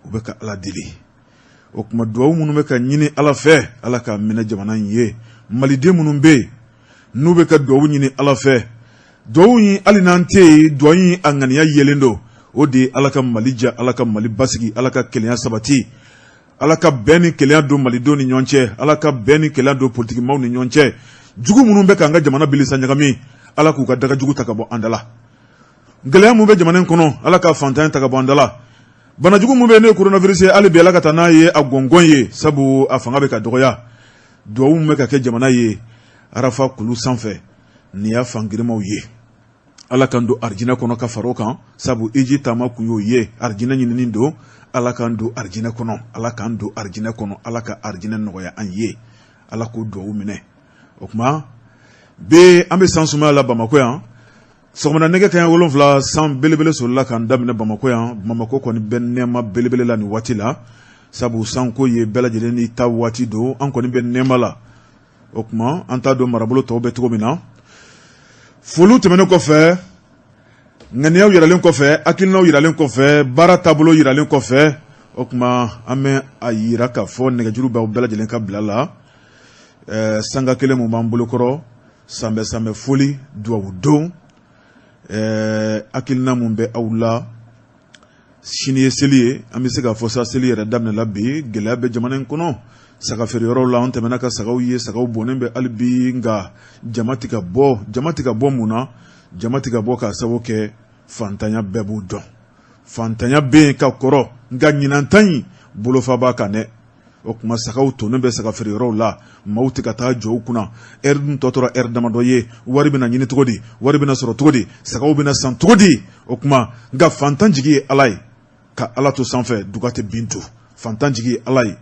U bɛ ka Ala deli. O tuma dugawu minnu bɛ ka ɲini Ala fɛ, Ala k'a minɛ jamana in ye. Maliden minnu bɛ yen n'u bɛ ka dugawu ɲini Ala fɛ, dugawu in hali n'an tɛ yen, dugawu in a ŋaniya yelen don. O de ye Ala ka Mali diya, Ala ka Mali basigi, Ala ka kelenya sabati, Ala ka bɛn ni kelenya don malidenw ni ɲɔgɔn cɛ, Ala ka bɛn ni kelenya don politikimaw ni ɲɔgɔn cɛ. Jugu minnu bɛ k'an ka jamana bilisa ɲagami, Ala k'u ka daga jugu ta ka bɔ an da la. Gɛlɛya min bɛ jamana in kɔnɔ, Ala ka fantanya ta ka bɔ an da la. Banajugu min bɛ yen n'o ye coronavirus ye, hali bi Ala ka taa n'a ye a gɔngɔn ye, sabu a fanga bɛ ka dɔgɔya. Dugawu min bɛ ka kɛ jamana ye Arafa kulu sanfɛ, nin y'a fan girimanw ye. Ala k'an don arijinɛ kɔnɔ ka fara o kan, sabu hiji taama kun y'o ye, arijinɛ ɲinini don. Ala k'an don arijinɛ kɔnɔ, Ala k'an don arijinɛ kɔnɔ, Ala ka arijinɛ nɔgɔya an ye, Ala k'o dugawu minɛ. O tuma bi an bɛ san sumaya la Bamakɔ yan. Sɔgɔmada nɛgɛ kanɲɛ 7, san belebele solila k'an daminɛ Bamakɔ yan. Bamakɔ kɔni bɛ nɛɛma belebele la nin waati la, sabu sanko ye bɛɛ lajɛlen ni ta waati don. An kɔni bɛ nɛɛma la. O tuma an t'a dɔn marabolo tɔw bɛ cogo min na. Foliw tɛmɛnen kɔfɛ, ŋaniyaw yiralen kɔfɛ, hakilinaw yiralen kɔfɛ, baara taabolo yiralen kɔfɛ, o tuma an bɛ a yira k'a fɔ nɛgɛjuru b'aw bɛɛ lajɛlen ka bila la. Sanga kelen mun b'an bolokɔrɔ, sanbɛ sanbɛ foli, duwawu don, hakilina mun bɛ aw la. Sini ye seli ye, an bɛ se k'a fɔ sa seli yɛrɛ daminɛla bi. Gɛlɛya bɛ jamana in kɔnɔ saga feereyɔrɔw la. An tɛmɛna ka sagaw ye, sagaw bɔnnen bɛ hali bi, nka jama tɛ ka bɔ. Jama tɛ ka bɔ mun na? Jama tɛ ka bɔ k'a sababu kɛ fantanya, bɛɛ b'o dɔn. Fantanya bɛ yen ka kɔrɔ, nka ɲinan ta in bolofa b'a kan dɛ. O tuma sagaw tonnen bɛ saga feereyɔrɔw la, maaw tɛ ka taa jɔ u kunna. Ɛri dun tɔ tora ɛri damadɔ ye. Wari bɛna ɲini cogo di? Wari bɛna sɔrɔ cogo di? Sagaw bɛna san cogo di? O tuma nka fantan jigi ye Ala ye. Ka Ala to sanfɛ, duga tɛ bin to. Fantan jigi ye Ala ye.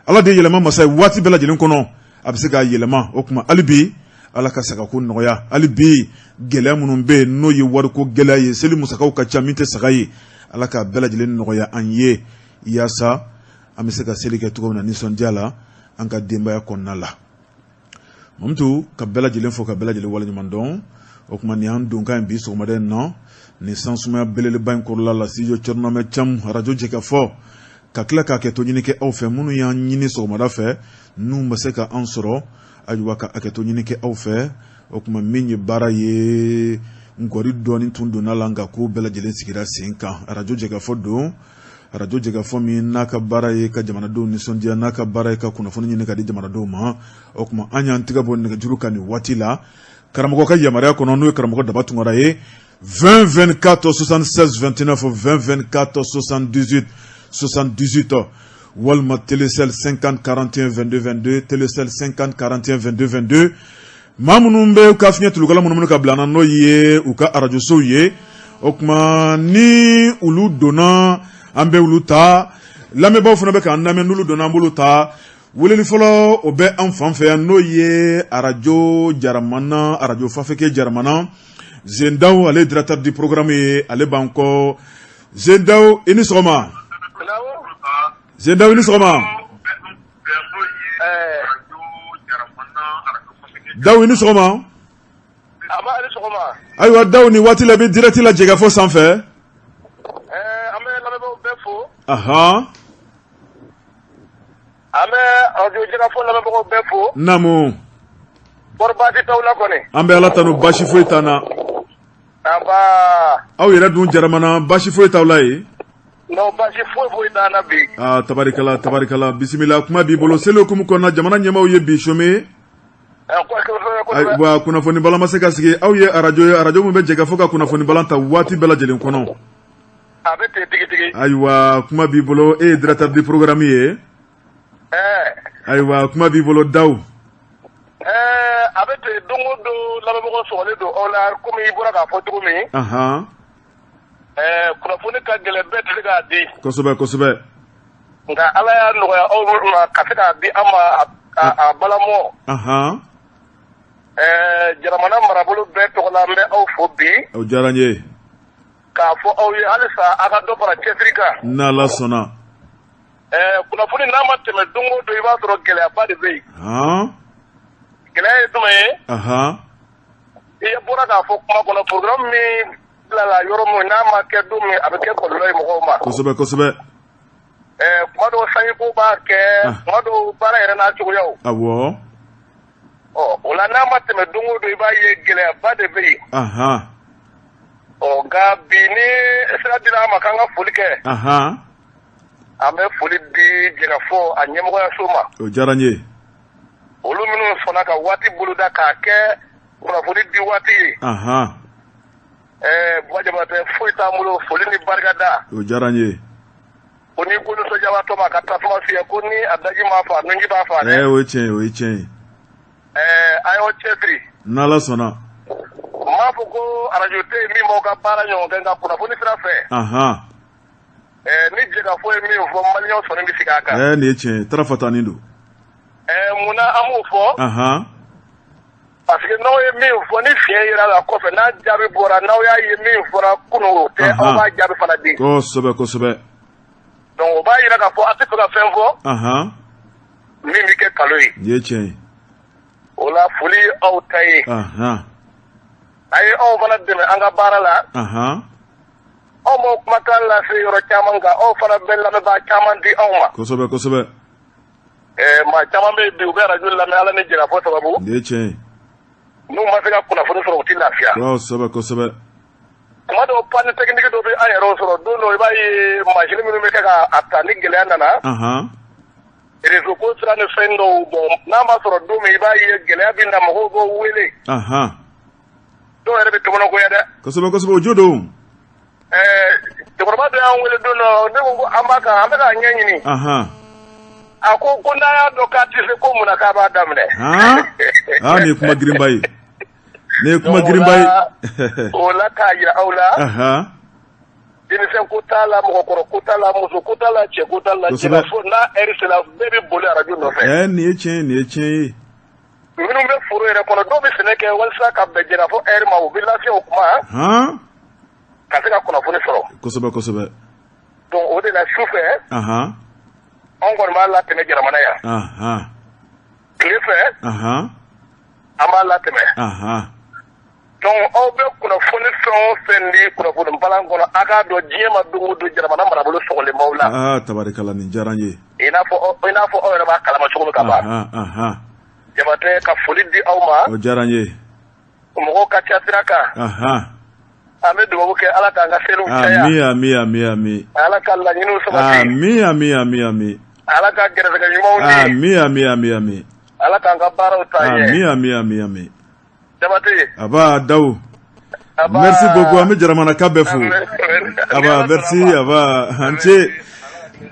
Ala de ye yɛlɛma masa ye. Waati bɛɛ lajɛlen kɔnɔ a bɛ se k'a yɛlɛma. O tuma hali bi Ala ka sagako nɔgɔya. Hali bi gɛlɛya minnu bɛ yen, n'o ye wariko gɛlɛya ye, seli musakaw ka ca min tɛ saga ye, Ala k'a bɛɛ lajɛlen nɔgɔya an ye, yaasa an bɛ se ka seli kɛ cogo min na nisɔndiya la an ka denbaya kɔnɔna la. Mamutu ka bɛɛ lajɛlen fo, ka bɛɛ lajɛlen waleɲuman dɔn. O tuma nin y'an donkan ye bi sɔgɔmada in na, nin san sumaya belebeleba in kɔrɔla la, studio Thierno Ahmed Thiam, arajo Jɛkafɔ. Ka tila k'a hakɛto ɲini kɛ aw fɛ, minnu y'an ɲini sɔgɔmada fɛ n'u ma se ka an sɔrɔ, ayiwa ka hakɛto ɲini kɛ aw fɛ. O tuma min ye baara ye, nkɔri dɔɔni tun donna la, nka ko bɛɛ lajɛlen sigira sen kan. Arajo Jɛkafɔ don, arajo Jɛkafɔ min n'a ka baara ye ka jamanadenw nisɔndiya, n'a ka baara ye ka kunnafoni ɲini ka di jamanadenw ma. O tuma an y'an tɛgɛ bɔ nɛgɛjuru kan nin waati la karamɔgɔ ka yamaruya kɔnɔ, n'o ye karamɔgɔ Daba Tunkara ye. 20 24 76 29, 20 24 78 78, walima Telecel 50 41 22 22, Telecel 50 41 22 22. Maa minnu bɛ u ka fiɲɛ tulukala minnu ka bila na, n'o ye u ka arajosow ye, o tuma ni olu donna, an bɛ olu ta. Lamɛnbaaw fana bɛ k'an lamɛn, n'olu donna, an b'olu ta. Weleli fɔlɔ, o bɛ an fan fɛ yan, n'o ye arajo Jaramana, arajo Fafeke Jaramana. Zendaw, ale ye directeur du programme ye, ale b'an kɔ. Zendaw, i ni sɔgɔma. Zendaw, i ni sɔgɔma. Daw, i ni sɔgɔma. Ayiwa Daw, ni waati la i bɛ direct la Jɛkafɔ sanfɛ. An bɛ lamɛnbaaw bɛɛ fo. Ahan. An bɛ arajo Jɛkafɔ lamɛnbagaw bɛɛ fo. Naamu. Kɔri baasi t'aw la kɔni? An bɛ Ala tanu, baasi foyi t'an na. Nba. Aw yɛrɛ dun Jaramana, baasi foyi t'aw la yen? Non, baasi foyi foyi t'an na bi. Aa tabarikala, tabarikala, bisimila, kuma b'i bolo. Seli hukumu kɔnɔna, jamana ɲɛmaaw ye bi chômé. Ayiwa, kunnafoni balan ma se ka sigi. Aw ye arajo ye, arajo min bɛ Jɛkafɔ ka kunnafoni balan ta waati bɛɛ lajɛlen kɔnɔ. A bɛ ten tigitigi. Ayiwa, kuma b'i bolo, e ye directeur du programme ye. Ayiwa, kuma b'i bolo Daw. A bɛ ten, don o don lamɛnbagaw sɔgɔlen don aw la, komi i bɔra k'a fɔ cogo min. Kunnafoni ka gɛlɛn, bɛɛ tɛ se k'a di. Kosɛbɛ kosɛbɛ. Nka Ala y'a nɔgɔya aw ma ka se k'a di an ma a balamɔ. Jaramana marabolo bɛɛ tɔgɔ la, n bɛ aw fo bi. O diyara n ye. K'a fɔ aw ye halisa aw ka dɔ fara cɛsiri kan. N'Ala sɔnna. Kunnafoni n'a ma tɛmɛ don o don, i b'a sɔrɔ gɛlɛyaba de bɛ yen. Gɛlɛya ye jumɛn ye? I bɔra k'a fɔ kuma kɔnɔ, programme min bilala yɔrɔ min, n'a ma kɛ don min, a bɛ kɛ kɔlɔlɔ ye mɔgɔw ma. Kosɛbɛ kosɛbɛ. Sanjiko b'a kɛ, tuma dɔw baara yɛrɛ n'a cogoyaw. Awɔ. Ɔ, o la n'a ma tɛmɛ don o don, i b'a ye gɛlɛyaba de bɛ yen. Ɔ, nka bi ni sira dira an ma k'an ka foli kɛ, an bɛ foli di Jɛkafɔ a ɲɛmɔgɔyaso ma. O diyara n ye. Olu minnu sɔnna ka waati boloda k'a kɛ kunnafoni di waati ye. Ɛɛ, Buwa Jabatɛ, foyi t'an bolo foli ni barikada. O diyara n ye. Ko ni ko nisɔndiyabaatɔ ma ka tasuma fiyɛ, ko ni a daji m'a fa, nunji b'a fa dɛ. Ɛɛ, o ye tiɲɛ ye, o ye tiɲɛ ye. Ɛɛ, a y'aw cɛsiri. N'Ala sɔnna. N m'a fɔ ko arajo tɛ yen min b'aw ka baara ɲɔgɔn kɛ, nka kunnafoni sira fɛ. Ɛɛ, ni Jɛkafɔ ye min fɔ, maliyɛnw sɔnni bɛ sigi a kan. Ɛɛ, nin ye tiɲɛ ye, tarafatani don. Ɛɛ, munna an b'o fɔ? Parce que n'aw ye min fɔ, ni fiɲɛ yera la kɔfɛ, n'a jaabi bɔra, n'aw y'a ye min fɔra kunun, o tɛ, aw b'a jaabi fana di. Kosɛbɛ, kosɛbɛ. Donc o b'a jira k'a fɔ aw tɛ fɛ ka fɛn fɔ min bɛ kɛ nkalon ye. Nin ye tiɲɛ ye. O la foli ye aw ta ye. A ye anw fana dɛmɛ an ka baara la. Anw b'aw kumakan lase yɔrɔ caman kan, aw fana bɛ lamɛnbaa caman di anw ma. Kosɛbɛ, kosɛbɛ. Ɛɛ, maa caman bɛ yen bi, u bɛ arajo lamɛn Ala ni Jɛkafɔ sababu. Nin ye tiɲɛ ye. N'u ma se ka kunnafoni sɔrɔ, u tɛ lafiya. Kosɛbɛ, kosɛbɛ. Tuma dɔw, panne technique dɔ bɛ an yɛrɛw sɔrɔ don dɔ, i b'a ye machine minnu bɛ kɛ k'a ta, ni gɛlɛya nana. Réseau ko sira ni fɛn dɔw, bon, n'a ma sɔrɔ don min, i b'a ye gɛlɛya bɛ na, mɔgɔw b'o wele. Dɔw yɛrɛ bɛ tɔmɔnɔgoya dɛ. Kosɛbɛ, kosɛbɛ, o jo don. Ɛɛ, cɛkɔrɔba dɔ y'an wele don dɔ, ne ko ko an b'a kan, an bɛ k'a ɲɛɲini. A ko ko n'a y'a dɔn k'a tɛ se, ko mun na k'a b'a daminɛ? Aa, nin ye kuma girinba ye, nin ye kuma girinba ye. O la k'a jira aw la, denmisɛn ko t'a la, mɔgɔkɔrɔ ko t'a la, muso ko t'a la, cɛ ko t'a la, fo n'a heure sera, bɛɛ bɛ boli arajo nɔfɛ. Ɛɛ, nin ye tiɲɛ ye, nin ye tiɲɛ ye. Minnu bɛ foro yɛrɛ kɔnɔ, dɔw bɛ sɛnɛ kɛ walasa ka bɛn Jɛkafɔ heure ma, u bɛ lafiya o kuma ka se ka kunnafoni sɔrɔ. Kosɛbɛ, kosɛbɛ. Donc o de la su fɛ, anw kɔni b'a latɛmɛ Jaramana yan. Tile fɛ, an b'a latɛmɛ. Donc aw bɛ kunnafoni fɛn o fɛn di kunnafoni balan kɔnɔ, a k'a dɔn diɲɛ ma don o don, Jaramana marabolo sɔgɔlen b'aw la. Aa, tabarikala, nin diyara n ye. I n'a fɔ aw yɛrɛ b'a kalama cogo min ka ban. Jabatɛ, ka foli di aw ma. O diyara n ye. Mɔgɔw ka ca sira kan. An bɛ dugawu kɛ, Ala k'an ka seliw caya. Ami, ami, ami, ami. Ala ka laɲiniw sabati. Ami, ami, ami, ami. Ala ka gɛrɛsɛgɛ ɲumanw di. Ami, ami, ami, ami. Ala k'an ka baaraw taa ɲɛ. Ami, ami, ami, ami. Jabate. Aba Dawu. Merci beaucoup, an bɛ Jaramanaka bɛɛ fo. Aba, merci, aba, an ce.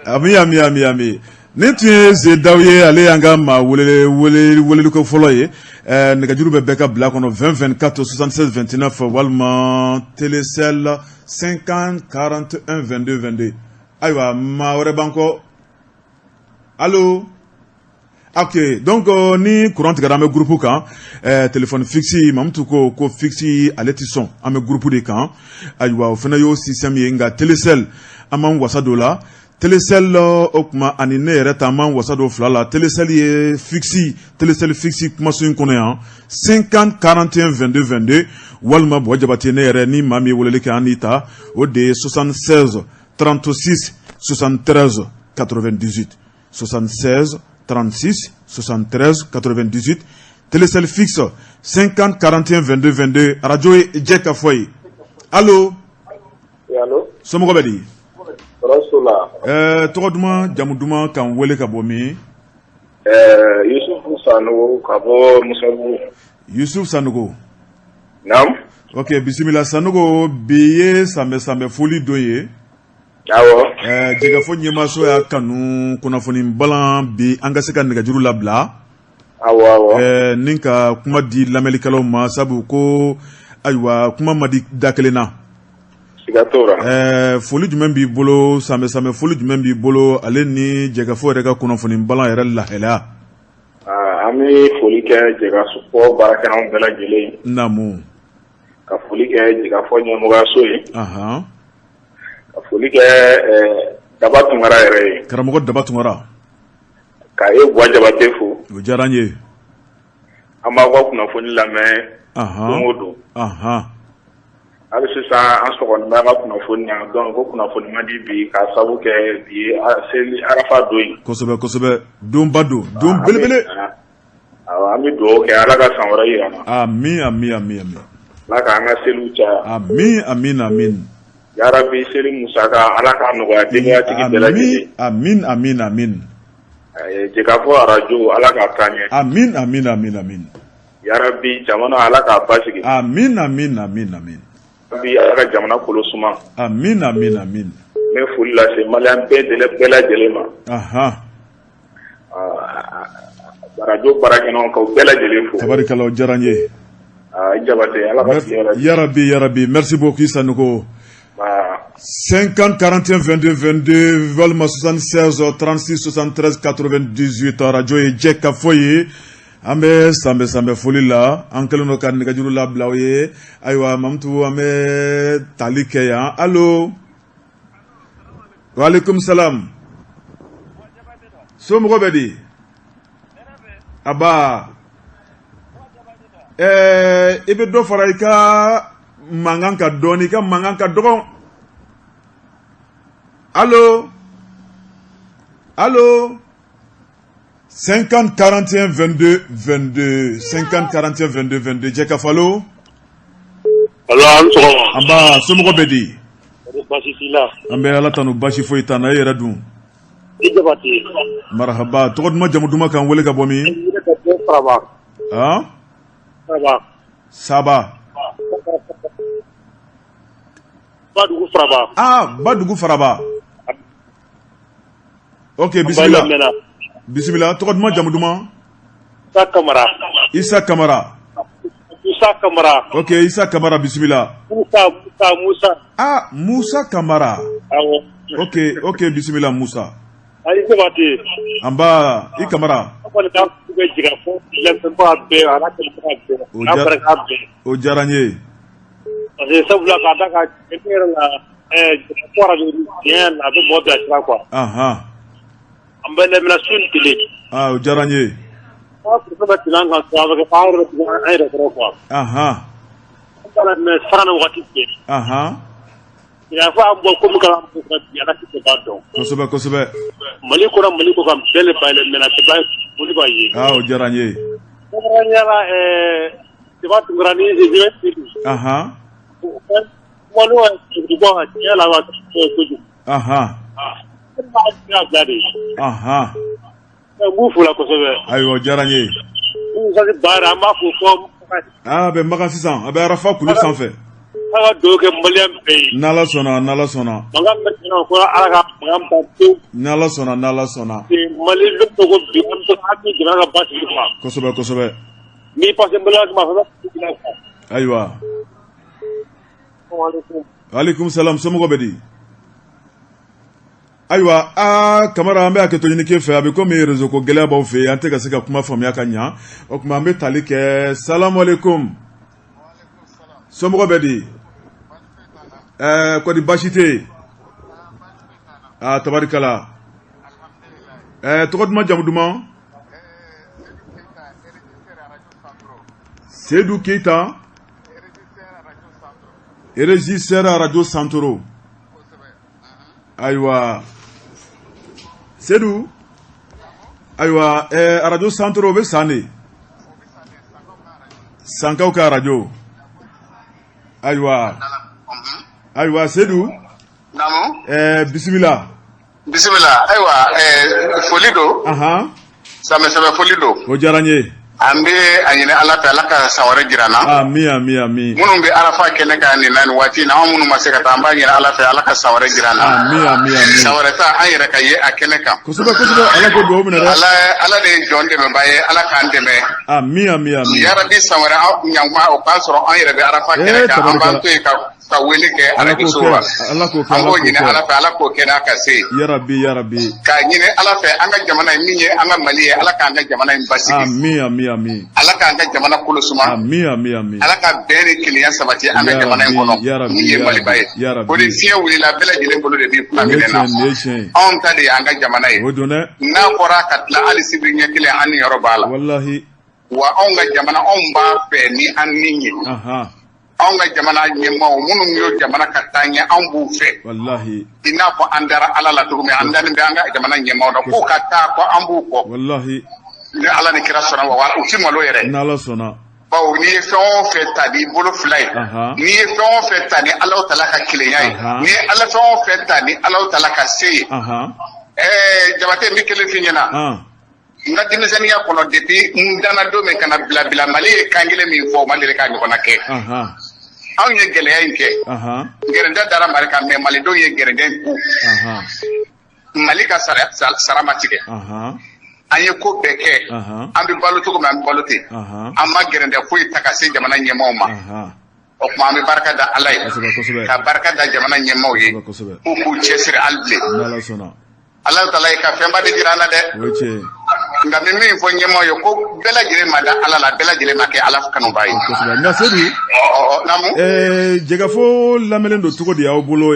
Ami, ami, ami, ami. Nin tun ye Ze Dawu ye, ale y'an ka maa wele wele weleliko fɔlɔ ye. Ɛɛ, nɛgɛjuru bɛ bɛɛ ka bila kɔnɔ, 20 24 76 29 walima Telecel 50 41 22 22. Ayiwa, maa wɛrɛ b'an kɔ. Allo, ok, donc ni courant tigɛra, an bɛ groupe kan. Téléphone fixe, Mamutu ko ko fixe ale tɛ sɔn, an bɛ groupe de kan. Ayiwa, o fana y'o système ye, nka Telecel, an b'an wasa don o la. Telecel o tuma ani ne yɛrɛ ta, an b'an wasa don fila la. Telecel ye fixe, Telecel fixe kumaso in kɔnɔ yan, 50 41 22 22, walima Buwa Jabate, ne yɛrɛ, ni maa min ye weleli kɛ, an n'i ta, o de ye 76 36 73 98, 76 36 73 98, Telecel fixe 50 41 22 22. Arajo ye jɛ ka fɔ ye. Allo? Allo? Somɔgɔw bɛ di? Tɔɔrɔ t'u la. Ɛɛ, tɔgɔ duman, jamu duman, k'an wele ka bɔ min? Ɛɛ, Yusufu Sanogo ka bɔ Musabugu. Yusuf Sanogo. Naam. Ok, bisimila Sanogo, bi ye sanbɛ sanbɛ foli don ye. Awɔ. Ɛɛ, Jɛkafɔ ɲɛmaaso y'a kanu kunnafoni balan bi, an ka se ka nɛgɛjuru labila. Awɔ. Ɛɛ, ni ka kuma di lamɛnlikɛlaw ma, sabu ko ayiwa, kuma ma di da kelen na. Siga t'o la. Ɛɛ, foli jumɛn b'i bolo, sanbɛ sanbɛ foli jumɛn b'i bolo, ale ni Jɛkafɔ yɛrɛ ka kunnafoni balan yɛrɛ lahalaya? Aa, an bɛ foli kɛ Jɛkafɔ baarakɛlaw bɛɛ lajɛlen ye. Naamu. Ka foli kɛ Jɛkafɔ ɲɛmɔgɔyaso ye. Ka foli kɛ Daba Tunkara yɛrɛ ye. Karamɔgɔ Daba Tunkara. Ka e Buwa Jabate fo. O diyara n ye. An b'aw ka kunnafoni lamɛn don o don. Hali sisan an sɔgɔlen bɛ a ka kunnafoni na donc ko kunnafoni man di bi k'a sabu kɛ bi ye seli arafa don ye. Kosɛbɛ kosɛbɛ donba don don belebele. Awɔ an bɛ dugawu kɛ Ala ka san wɛrɛ jira an na. Ami ami ami ami. Ala k'an ka seliw caya. Ami amin amin. Yarabi seli musaka Ala k'a nɔgɔya denbayatigi bɛɛ lajɛlen. Amin amin amin. Jɛkafɔ arajo Ala k'a taa ɲɛ. Amin amin amin amin. Yarabi jamana Ala k'a basigi. Amin amin amin amin. Bi Ala ka jamana kolo suma. Amin amin amin. N bɛ foli lase maliyɛn bɛɛ lajɛlen ma. Ahan. Arajo baarakɛɲɔgɔnw k'aw bɛɛ lajɛlen fo. Tabarikala o diyara n ye. Aa i Jabate Ala ka tile hɛrɛ. Yarabi yarabi merci beaucoup i Sanogo. 50 41 22 22 walima 76 36 73 98 arajo ye jɛkafɔ ye an bɛ sanbɛ sanbɛ foli la an kɛlen don ka nɛgɛjuru labila aw ye ayiwa Mamutu an bɛ tali kɛ yan allo waaleykum salam somɔgɔw bɛ di aba ɛɛ i bɛ dɔ fara i ka mankan kan dɔɔni i ka mankan ka dɔgɔn allo allo 50 41 22 22 50 41 22 22 jɛkafɔ allo. Allo a ni sɔgɔma. Nba somɔgɔw bɛ di. Baasi t'i la. An bɛ Ala tanu baasi foyi t'an na e yɛrɛ dun. I Jabate. Marahaba tɔgɔ duman jamu duman k'an wele ka bɔ min. Ka bɔ Faraba. Han. Faraba. Saba. Badugu Faraba. Ah Badugu Faraba. Ok bisimila. Bisimila tɔgɔ duman jamu duman. Isa Kamara. Isa Kamara. Musa Kamara. Ok Isa Kamara bisimila. Musa Musa Musa. Ah Musa Kamara. Awɔ. Ok ok bisimila Musa. Ayi Jabate. Nba i Kamara. An kɔni ka bɛ jɛkafɔ lamɛnbaga bɛɛ a n'a kanubaga bɛɛ. O n'a barika bɛɛ. O diyara n ye. Parce que sabula k'a da kan tiɲɛ yɛrɛ la jɛkafɔ arajo tiɲɛ yɛrɛ la a bɛ mɔgɔ bilasira quoi. Anhan. An bɛ lamɛnna su ni tile. Aa o diyara n ye. N'a sɔrɔ bɛ tɛmɛ an kan so a bɛ kɛ an yɛrɛ bɛ tugu an yɛrɛ kɔrɔ quoi. Anhan. An b'a lamɛn sanga ni waati bɛɛ. Anhan. Jɛkafɔ y'an bɔ ko min kalama bi Ala kelen b'a dɔn. Kosɛbɛ kosɛbɛ. Mali kɔnɔ Mali kɔkan bɛɛ de b'a lamɛn bɛɛ b'a ye. Aa o diyara n ye. Kɛrɛnkɛrɛnnenya la ɛɛ Seba Tunkara ni Anhan. Anhan. Anhan. N b'u fo la kosɛbɛ. Ayiwa o diyara n ye. Baara an b'a fo fɔ. Aa a bɛ Makan sisan a bɛ Arafa kulu sanfɛ. Ala ka dugawu kɛ maliyɛn bɛɛ ye. N'Ala sɔnna n'Ala sɔnna. Mankan min bɛ senna ko Ala ka mankan ban pewu. N'Ala sɔnna n'Ala sɔnna. Mali bɛ ko bi an bɛ an bɛ jamana ka basigi quoi. Kosɛbɛ kosɛbɛ. N'i passé maliyɛn ma fɔ ayiwa. Aleykum salam somɔgɔw bɛ di? Ayiwa aa Kamara an bɛ hakɛto ɲini k'e fɛ a bɛ komi réseau ko gɛlɛya b'aw fɛ yen an tɛ ka se ka kuma faamuya ka ɲa o tuma an bɛ tali kɛ salamu aleykum somɔgɔw bɛ di? Ɛɛ kɔni baasi tɛ yen? Aa tabarikala ɛɛ tɔgɔ duman jamu duman? Sedu Keyita régisseur radio Santoro ayiwa Sedu ayiwa arajo Santoro o bɛ san de Sankaw ka arajo ayiwa ayiwa Sedu bisimila bisimila ayiwa foli don sanbɛ sanbɛ foli don o diyara n ye an bɛ a ɲini ala fɛ ala ka san wɛrɛ jira an na ami ami ami minnu bɛ arafa kɛnɛ kan nin na nin waati na anw minnu ma se ka taa an b'a ɲini ala fɛ ala ka san wɛrɛ jira an na ami ami ami san wɛrɛ ta an yɛrɛ ka ye a kɛnɛ kan kosɛbɛ kosɛbɛ ala k'o dugawu minɛ dɛ ala ala de ye jɔn dɛmɛbaa ye ala k'an dɛmɛ ami ami ami yarabi san wɛrɛ aw ɲankuma o k'a sɔrɔ an yɛrɛ bɛ arafa kɛnɛ kan an b'an to yen ka ka wele kɛ arajoso la an b'o ɲini ala fɛ ala k'o kɛ n'a ka se yarabi yarabi k'a ɲini ala fɛ an ka jamana in min ye an ka mali ye ala k'an ka jamana in basigi ami ami ami ala k'an ka jamana kolo suma ami ami ami ala ka bɛn ni kelenya sabati an ka jamana in kɔnɔ min ye maliba ye ko ni fiɲɛ wulila bɛɛ lajɛlen bolo de b'i kunna minɛ na anw ta de ye an ka jamana ye n'a fɔra ka tila hali sibiri ɲɛ kelen an niyɔrɔ b'a la walahi wa anw ka jamana anw b'a fɛ ni an ni ye. Anw ka jamana ɲɛmaaw minnu ye jamana ka taa ɲɛ, anw b'u fɛ. Walahi. I n'a fɔ an dara Ala la cogo min, an dalen bɛ an ka jamana ɲɛmaaw la k'u ka taa ko an b'u kɔ. Walahi. Ni Ala ni kira sɔnna wa u ti malo yɛrɛ. N'Ala sɔnna. Bawo n'i ye fɛn o fɛn ta n'i bolo fila ye, n'i ye fɛn o fɛn ta ni Alahu taala ka kelenya ye, n'i ye ala fɛn o fɛn ta ni Alahu taala ka se ye. Ɛɛ Jabate, n bɛ kelen f'i ɲɛna. N ka denmisɛnninya kɔnɔ, depuis n danna don min ka na bila bila, Mali ye kan kelen min fɔ, o ma deli k'a ɲɔgɔnna kɛ. Anw ye gɛlɛya in kɛ, gɛrɛntɛ dara Mali kan, mais malidenw ye gɛrɛntɛ ku. Mali ka sara ma tigɛ. An ye ko bɛɛ kɛ, an bɛ balo cogo min, an bɛ balo ten. An ma gɛrɛntɛ foyi ta ka se jamana ɲɛmaaw ma. O tuma an bɛ barika da Ala ye, ka barika da jamana ɲɛmaaw ye, k'u k'u cɛsiri hali bilen. Ala taala ye ka fɛnba de jira an na dɛ. Nka n bɛ min fɔ ɲɛmaaw ye, ko bɛɛ lajɛlen ma da Ala la, bɛɛ lajɛlen ma kɛ Ala kanubaa ye. Kosɛbɛ. Nka Sedu, naamu. Jɛkafɔ lamɛnnen don cogo di aw bolo?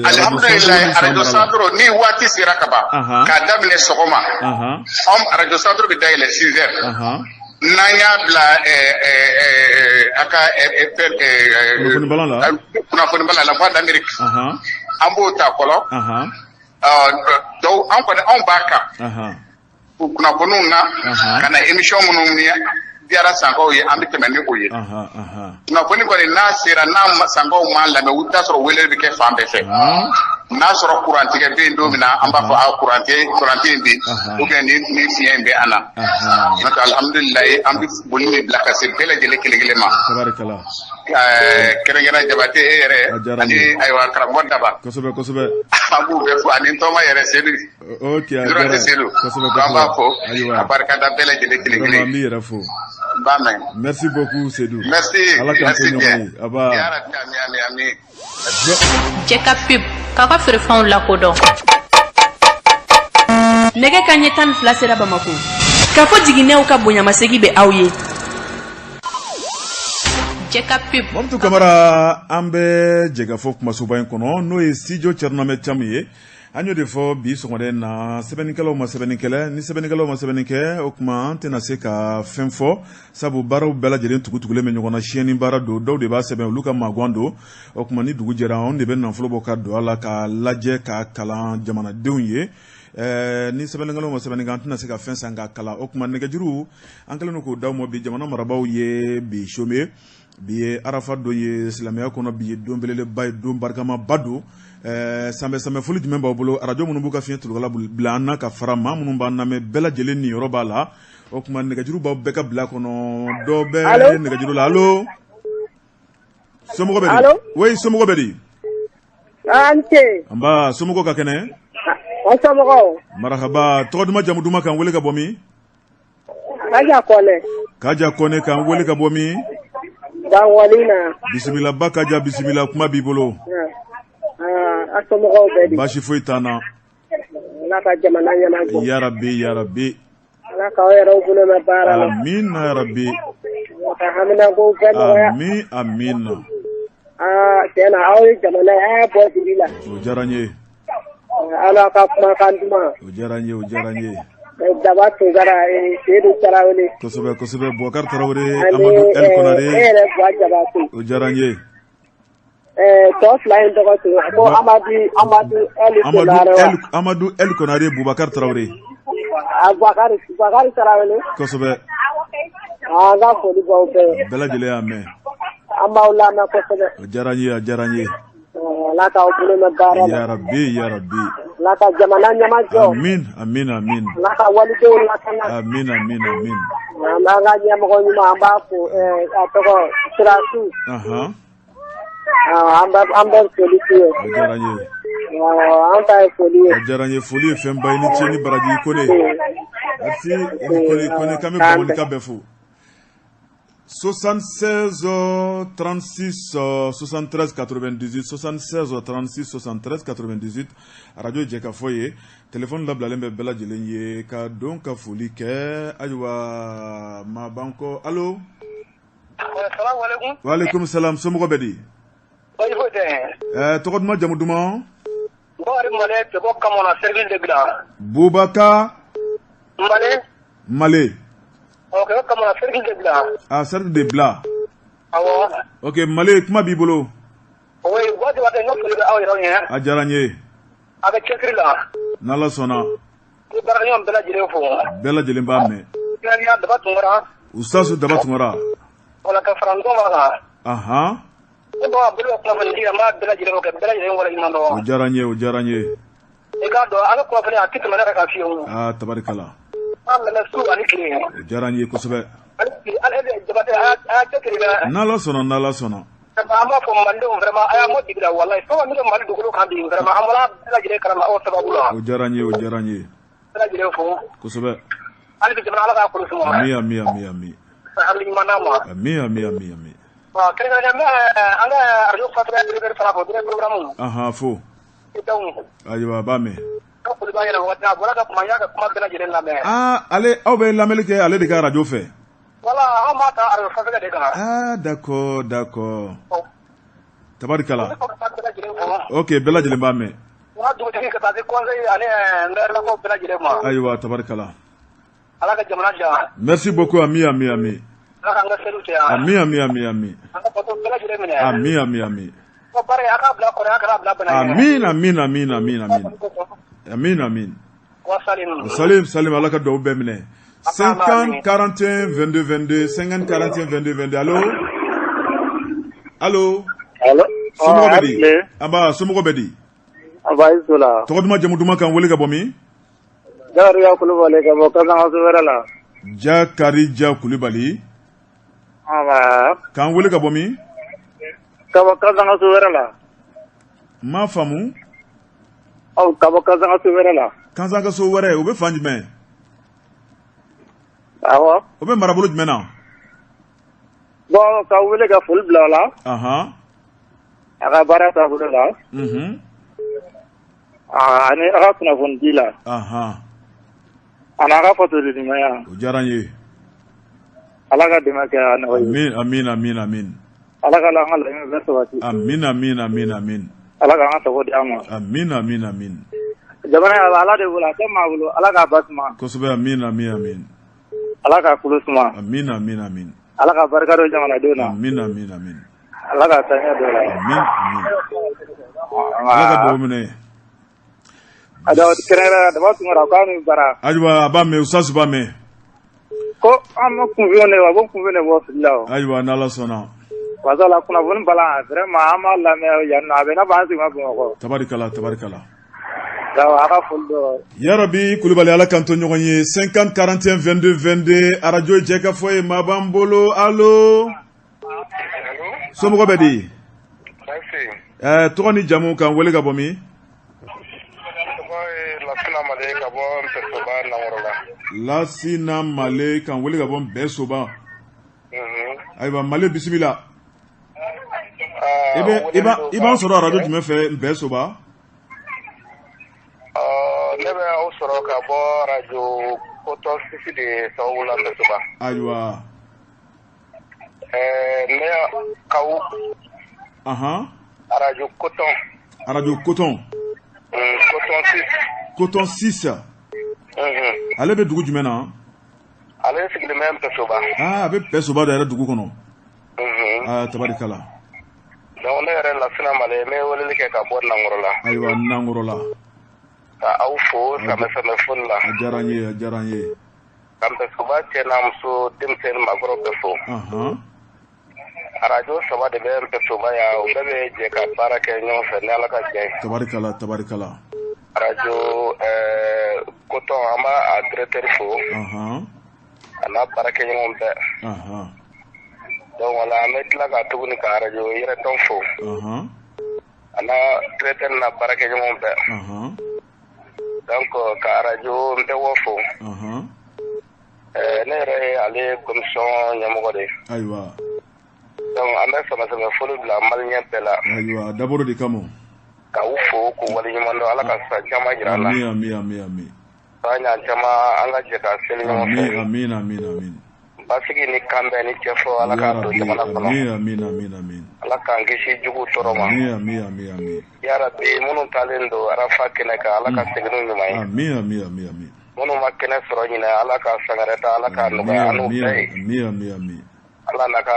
Alihamudulilayi, arajo Santoro, ni waati sera ka ban, k'a daminɛ sɔgɔma, anw arajo Santoro bɛ dayɛlɛ 6 heures. N'an y'a bila a ka kunnafoni la, Voix d'Amérique, an b'o ta fɔlɔ. Dɔw an kɔni anw b'a kan kunnafoniw na ka na émission minnu diyara sankaw ye, an bɛ tɛmɛ ni o ye. Kunnafoni kɔni n'a sera, n'a sankaw m'a lamɛn, u t'a sɔrɔ wele bɛ kɛ fan bɛɛ fɛ. N'a sɔrɔ kurantigɛ bɛ yen don min na, an b'a fɔ a kurante kurante in bi ou bien ni fiɲɛ in bɛ an na. N'o tɛ, alhamdulilayi, an bɛ foli min bila ka se bɛɛ lajɛlen kelen kelen ma, kɛrɛnkɛrɛn Jabate, e yɛrɛ ani ayiwa karamɔgɔ Daba. Kosɛbɛ kosɛbɛ. An b'u bɛɛ fo, ani tɔma yɛrɛ Sedu. Ok, a diyara Sedu. Kosɛbɛ. An b'a fo ka barika da bɛɛ lajɛlen kelen kelen. An b'i yɛrɛ fo. N b'a mɛn. Merci beaucoup, Sedu. Merci. Ala k'an to ɲɔgɔn ye. Aba. Ya Rabbi, ami ami ami. Cɛ ka pub k'aw ka feerefɛnw lakodɔn. Nɛgɛ ka ɲɛ 12 sera Bamako. K'a fɔ jiginɛw ka bonyamasegi bɛ aw ye. Cɛ ka pub. Mamutu Kamara, an bɛ jɛkafɔ kumasoba in kɔnɔ, n'o ye studio Thierno Thiam ye. An y'o de fɔ bi sɔgɔmada in na, sɛbɛnnikɛlaw ma sɛbɛnni kɛ, ni sɛbɛnnikɛlaw ma sɛbɛnni kɛ, o tuma an tɛna se ka fɛn fɔ, sabu baaraw bɛɛ lajɛlen tugutugulen bɛ ɲɔgɔn na. Siyɛnni baara don, dɔw de b'a sɛbɛn, olu ka magan don. O tuma ni dugu jɛra, anw de bɛ nafolo bɔ ka don a la, k'a lajɛ, k'a kalan jamanadenw ye. Ni sɛbɛnnikɛlaw ma sɛbɛnni kɛ, an tɛna se ka fɛn san k'a kalan. O tuma nɛgɛjuru, an kɛlen don k'o d'aw ma bi. Jamana marabaaw ye bi chômé. Bi ye arafa don ye silamɛya kɔnɔ, bi ye don belebeleba ye, don barikamaba don. Sanbɛ sanbɛ foli jumɛn b'aw bolo? Arajo minnu b'u ka fiɲɛ tulukala bila an na, ka fara maa minnu b'an lamɛn, bɛɛ lajɛlen niyɔrɔ b'a la. O tuma nɛgɛjuru b'aw bɛɛ ka bila kɔnɔ. Dɔ bɛ nɛgɛjuru la. Allo, somɔgɔw bɛ di? Oui, somɔgɔw bɛ di? An ce. Nba, somɔgɔw ka kɛnɛ? An somɔgɔw. Marahaba. Tɔgɔ duman, jamu duman, k'an wele ka bɔ min? Kaja Kɔnɛ. Kaja Kɔnɛ, k'an wele ka bɔ min? Banwali na. Bisimila ba Kaja, bisimila, kuma b'i bolo. A somɔgɔw bɛ di? Baasi foyi t'an na. Ala ka jamana ɲɛmajɔ. Yarabi yarabi. Ala k'aw yɛrɛw bolo mɛn baara la. Amina yarabi. Ala ka haminakow bɛɛ nɔgɔya. Amin amina. Aa, tiɲɛ na, aw ye jamana ye, a y'a bɔ dibi la. O diyara n ye. Ala ka kumakan duman. O diyara n ye, o diyara n ye. Daba Tunkara, Sedu Tarawele. Kosɛbɛ kosɛbɛ, Bubakari Tarawele, Amadu El Konare. E yɛrɛ Buwa Jabate. O diyara n ye. Tɔ fila in tɔgɔ tun ko Amadu El Konare wa? Amadu El Konare, Bubakari Tarawele. Bubakari Bubakari Tarawele. Kosɛbɛ. Aa, n ka foli b'aw bɛɛ ye. Bɛɛ lajɛlen y'a mɛn. An b'aw lamɛn kosɛbɛ. O diyara n ye, a diyara n ye. Ala k'aw bolo mɛn baara la. Yarabi yarabi. Ala ka jamana ɲɛmajɔ. Amin amin amin. Ala ka walidenw lakana. Amin amin amin. An b'an ka ɲɛmɔgɔ ɲuman, an b'a fo, a tɔgɔ Sirasiw. An bɛ foli k'u ye. O diyara n ye. An ta ye foli ye. O diyara n ye, foli ye fɛnba ye, ni ce ni baraji Kone. Merci Kone Kone, k'an bɛ Bamakɔka bɛɛ fo. 76 36 73 98, 76 36 73 98, arajo Jɛkafɔ ye. Téléphone labilalen bɛ bɛɛ lajɛlen ye ka don ka foli kɛ. Ayiwa, maa b'an kɔ. Allo. Waaleykum salam, somɔgɔw bɛ di? Baasi foyi tɛ. Tɔgɔ duman, jamu duman? Bakari Male ka bɔ Kamana, cercle de Bila. Bubakar Male. Male. Ok, Kamana, cercle de Bila. Ah, cercle de Bila. Awɔ. Ok, Male, kuma b'i bolo. Oui, Buwa Jabate, n ka foli bɛ aw yɛrɛw ye. A diyara n ye. A bɛ cɛsiri la. N'Ala sɔnna. N bɛ baarakɛɲɔgɔn bɛɛ lajɛlen fo. Bɛɛ lajɛlen b'a mɛn. Kɛrɛnkɛrɛnnenya Daba Tunkara. Ustaz Daba Tunkara. Wala ka fara Ntɔn kan. Ahan. Ne b'a bolo ka kunnafoni di, an b'a bɛɛ lajɛlen fo ka bɛɛ lajɛlen waleɲuman dɔn. O diyara n ye, o diyara n ye. I k'a dɔn an ka kunnafoni a tɛ tɛmɛ ne yɛrɛ kan fiyewu. Aa, tabarikala. An lamɛn su ani tile. O diyara n ye kosɛbɛ. Hali bi, hali Jabate, a y'a cɛsiri dɛ. N'Ala sɔnna, n'Ala sɔnna. An b'a fɔ Malidenw vraiment a y'a mɔ dibi la walayi fɛn o fɛn min bɛ Mali dugukolo kan bi vraiment an bɔra bɛɛ lajɛlen kalama aw sababu la. O diyara n ye, o diyara n ye. Bɛɛ lajɛlen fo. Kosɛbɛ. Hali bi jamana Ala k'a kolo suma. Ami, ami, ami, ami. Hakili ɲuman d'an ma. Ami, ami, ami, ami. Bon, kɛrɛnkɛrɛnnenya n bɛ an ka radio Fafɛla directeur fana fo, directeur programme. Ahan, fo. Ayiwa, a b'a mɛn. Ka foli b'a yɛrɛ waati a bɔra ka kuma, n y'a ka kuma bɛɛ lajɛlen lamɛn. Aa, ale aw bɛ lamɛnni kɛ ale de ka radio fɛ. Voilà, anw b'a ta radio Fafɛla de kan. Ah, d'accord, d'accord. Tabarikala. Ok, bɛɛ lajɛlen b'a mɛn. N ka dugutigi ka taa se conseil ani maire lakaw bɛɛ lajɛlen ma. Ayiwa, tabarikala. Ala ka jamana diya. Merci beaucoup, ami, ami, ami. Ala k'an ka seliw caya. Ami, ami, ami, ami. An ka bato bɛɛ lajɛlen minɛ. Ami, ami, ami. Ko baara in, a k'a bila kɔrɔ, a kana bila bana ye. Amin, amin, amin, amin, amin. Amin, amin. Wa salim. Salim, salim, Ala ka dugawu bɛɛ minɛ. 50 41 22 22, 50 41 22 22. Allo? Allo? Allo? Somɔgɔw bɛ di? Anba, somɔgɔw bɛ di? Anba, i su la. Tɔgɔ duman, jamu duman, k'an wele ka bɔ min? Jakarija Kulubali ka bɔ Kasangaso wɛrɛ la. Jakarija Kulubali. Anba. K'an wele ka bɔ min? Ka bɔ Kasangaso wɛrɛ la. N m'a faamu. Ɔ, ka bɔ Kasangaso wɛrɛ la. Kasangaso wɛrɛ, o bɛ fan jumɛn? Awɔ. O bɛ marabolo jumɛn na? Bon, ka wele ka foli bila o la. Ahan. A ka baara taabolo la. Unhun. Ani a ka kunnafoni di la. Ahan. Ani a ka fasoli ɲumanya. O diyara n ye. Ala ka dɛmɛ kɛ a nɔgɔ ye. Amin, amin, amin, amin. Ala ka an ka laɲini bɛɛ sabati. Amin, amin, amin, amin. Ala k'an ka sago di an ma. Amin, amin, amin. Jamana in Ala de bolo, a tɛ maa bolo, Ala k'a ba suma. Kosɛbɛ, amin, amin, amin. Ala k'a kolo suma. Amin, amin, amin. Ala ka barika don jamanadenw na. Amin, amin, amin. Ala ka taa don la. Amin, amin. Ala ka dugawu minɛ. Kɛrɛnkɛrɛnnenya Daba Tunkara k'a ni baara. Ayiwa, a b'a mɛn, Ustaz b'a mɛn. Ko an bɛ kunfin de, a bɛ kunfin de bɔ fili la o. Ayiwa, n'Ala sɔnna. Wasa la kunnafoni bala vraiment an b'a lamɛn yan nɔ, a bɛ i n'a fɔ an sigi ma Bamakɔ. Tabarikala, tabarikala. A ka foli dɔ. Yarabi Kulubali, Ala k'an to ɲɔgɔn ye. 50 41 22 22, arajo jɛkafɔ ye, maa b'an bolo. Allo? Somɔgɔ bɛ di? Ɛɛ, tɔgɔ ni jamu, k'an wele ka bɔ min? Tɔgɔ ye Lasina Male ka bɔ Npɛsoba Nankɔrɔ la. Lasina Male k'an wele ka bɔ Npɛsoba. Ayiwa, Male, bisimila. I b'an sɔrɔ arajo jumɛn fɛ Npɛsoba? Ne bɛ aw sɔrɔ ka bɔ arajo Coton 6 de sababu la Npɛsoba. Ayiwa. Ne kaw. Ahan. Arajo Coton. Arajo Coton. Coton 6. Coton 6. Ale bɛ dugu jumɛn na? Ale sigilen bɛ Npɛsoba. Ah, a bɛ Npɛsoba de yɛrɛ dugu kɔnɔ. Ah, tabarikala. Donc ne yɛrɛ Lasina Male, n bɛ weleli kɛ ka bɔ Nankɔrɔ la. Ayiwa, Nankɔrɔ la. Ka aw fo sanbɛ sanbɛ foli la. A diyara n ye, a diyara n ye. Ka Npɛsoba cɛ n'a muso, denmisɛnnin maakɔrɔ bɛɛ fo. Ahan. Arajo saba de bɛ Npɛsoba yan, u bɛɛ bɛ jɛ ka baara kɛ ɲɔgɔn fɛ ni Ala ka jɛ ye. Tabarikala, tabarikala. Arajo Coton, an b'a a directeur fo. Ahan. A n'a baarakɛɲɔgɔn bɛɛ. Ahan. Donc wala an bɛ tila ka tuguni ka arajo Yɛrɛtɔn fo. Ahan. A n'a directeur n'a baarakɛɲɔgɔn bɛɛ. Ahan. Donc ka arajo Npɛwɔ fo. Ahan. Ne yɛrɛ ye ale commission ɲɛmɔgɔ de ye. Ayiwa. Donc an bɛ sama sama foli bila malien bɛɛ la. Ayiwa, a dabɔra de kama. K'aw fo k'u waleɲuman dɔn, Ala ka san caman jira an na. Amin, amin, amin, amin. San ɲan caman an ka jɛ ka seli ɲɔgɔn fɛ. Amin, amin, amin, amin. Basigi ni kanbɛn ni cɛfɔ, Ala k'a don jamana kɔnɔ. Amin, amin, amin, amin. Ala k'an kisi jugu tɔɔrɔ ma. Amin, amin, amin, amin. Yarabi, minnu taalen don Arafa kɛnɛ kan, Ala ka segin n'u ɲuman ye. Amin, amin, amin, amin. Minnu ma kɛnɛ sɔrɔ ɲinɛ, Ala ka sangɛrɛ ta, Ala k'a nɔgɔya an n'u bɛɛ ye. Amin, amin, amin. Ala n'a ka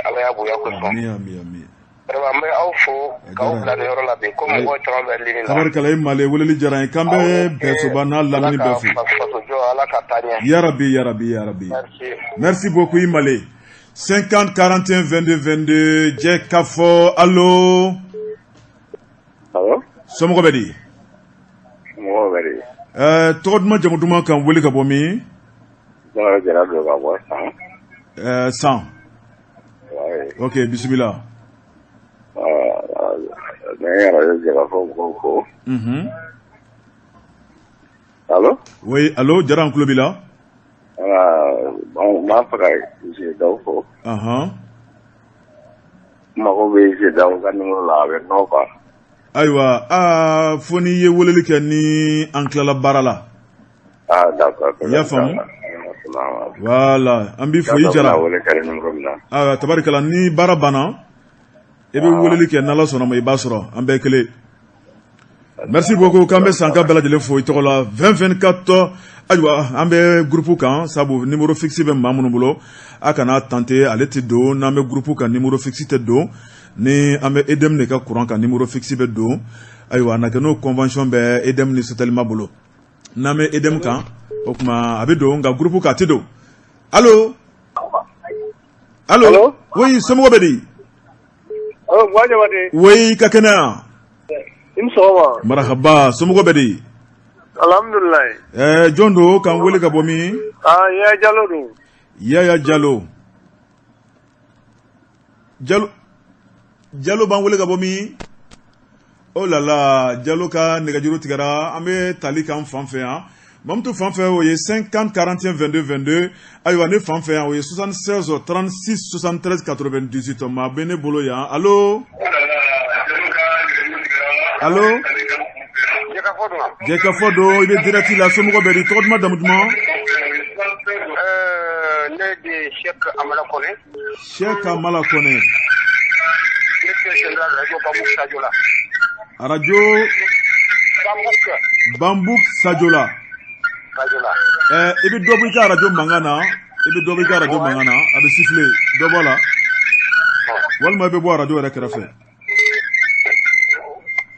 Ala ya bonya kosɔn. Ami, ami, ami. Vraiment, n bɛ aw fo k'aw bila nin yɔrɔ la bi ko mɔgɔw caman bɛ ligne la. Tabarikala, i Male, weleli diyara n ye. K'an bɛ Bɛsoba n'a lamini bɛɛ fo. Ala ka fasojɔ, Ala ka taa ɲɛ. Yarabi, yarabi, yarabi. Merci. Merci beaucoup, i Male. 50 41 22 22, jɛ k'a fɔ, allo. Awɔ. Somɔgɔw bɛ di? Mɔgɔw bɛ di? Tɔgɔ duman, jamu duman, k'an wele ka bɔ min? Jara Jara don ka bɔ San. San. Ouais. Ok, bisimila. Ne yɛrɛ ye Jɛkafɔ mɔgɔw fo. Allo? Oui, allo, Jara, an tulo b'i la. Voilà, bon, n b'a fɛ ka Zedaw fo. N mago bɛ Zedaw ka numéro la, a bɛ nɔ quoi. Ayiwa, aa, fo n'i ye weleli kɛ ni an tilala baara la. Ah, d'accord. I y'a faamu? Voilà, an b'i fo, i Jara. Wele kɛ numéro min na. Ayiwa, tabarikala, ni baara banna, i bɛ weleli kɛ, n'Ala sɔnna ma, i b'a sɔrɔ, an bɛɛ kelen. Merci beaucoup, k'an bɛ Sanka bɛɛ lajɛlen fo i tɔgɔ la. 20 24, ayiwa, an bɛ groupe kan, sabu numéro fixe bɛ maa minnu bolo, a kana tenter, ale tɛ don. N'an bɛ groupe kan, numéro fixe tɛ don. Ni an bɛ EDM de ka courant kan, numéro fixe bɛ don. Ayiwa, a na kɛ n'o convention bɛ EDM ni Sotelma bolo. N'an bɛ EDM kan, o tuma a bɛ don, nka groupe kan a tɛ don. Allo, allo, oui, somɔgɔw bɛ di? Allo, Buwa Jabate. Oui, ka kɛnɛya? I ni sɔgɔma. Marahaba, somɔgɔw bɛ di? Alhamdulilayi. Jɔn don, k'an wele ka bɔ min? Ah, Yaya Jalo don. Yaya Jalo. Jalo, Jalo b'an wele ka bɔ min? Oh là là, Jalo ka nɛgɛjuru tigɛra. An bɛ tali k'an fan fɛ yan. Mamutu fan fɛ, o ye 50 41 22 22. Ayiwa, ne fan fɛ yan, o ye 76 36 73 98. Maa bɛ ne bolo yan. Allo, allo. Jɛkafɔ don, i bɛ direct la. Somɔgɔw bɛ di? Tɔgɔ duman, jamu duman? Ne de ye Cheikh Amala Kone. Cheikh Amala Kone. Directeur général Radio Bambouk Sadiola. Radio Bambouk. Bambouk Sadiola. Sadiola. I bɛ dɔ bɔ i ka radio mankan na, i bɛ dɔ bɔ i ka radio mankan na, a bɛ siffler, dɔ bɔ a la. Walima i bɛ bɔ radio yɛrɛ kɛrɛfɛ.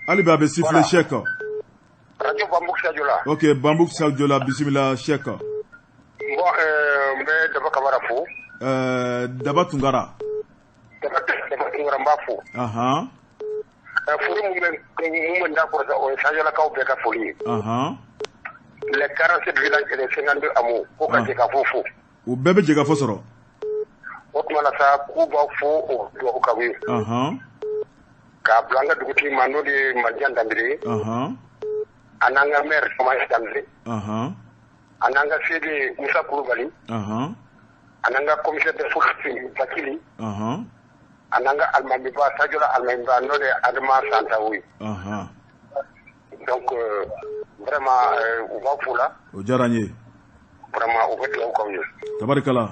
Hali bi a bɛ siffler, Cheikh. Radio Bambouk Sadiola. Ok, Bambouk Sadiola, bisimila, Cheikh. Bon, n bɛ Daba Kamara fo. Daba Tunkara. Daba Tunkara, n b'a fo. Foli mun bɛ n da kɔrɔ sa, o ye Sadiolakaw bɛɛ ka foli ye. Les 47 villages et les 52 hameaux, ko ka jɛ ka fo fo. U bɛɛ bɛ jɛ ka fɔ sɔrɔ. O tuma na sa, k'u b'aw fo, o dugawu k'aw ye. K'a bila an ka dugutigi ma, n'o de ye Madian Danbele ye. A n'an ka maire Thomas Danbele. A n'an ka CD Musa Kulubali. A n'an ka commissaire de police Bakili. A n'an ka alimamiba, Sadiola alimamiba, n'o de ye Adama Santawo ye. Donc vraiment, u b'aw fo la. O diyara n ye. Vraiment, u bɛ dugawu k'aw ye. Tabarikala.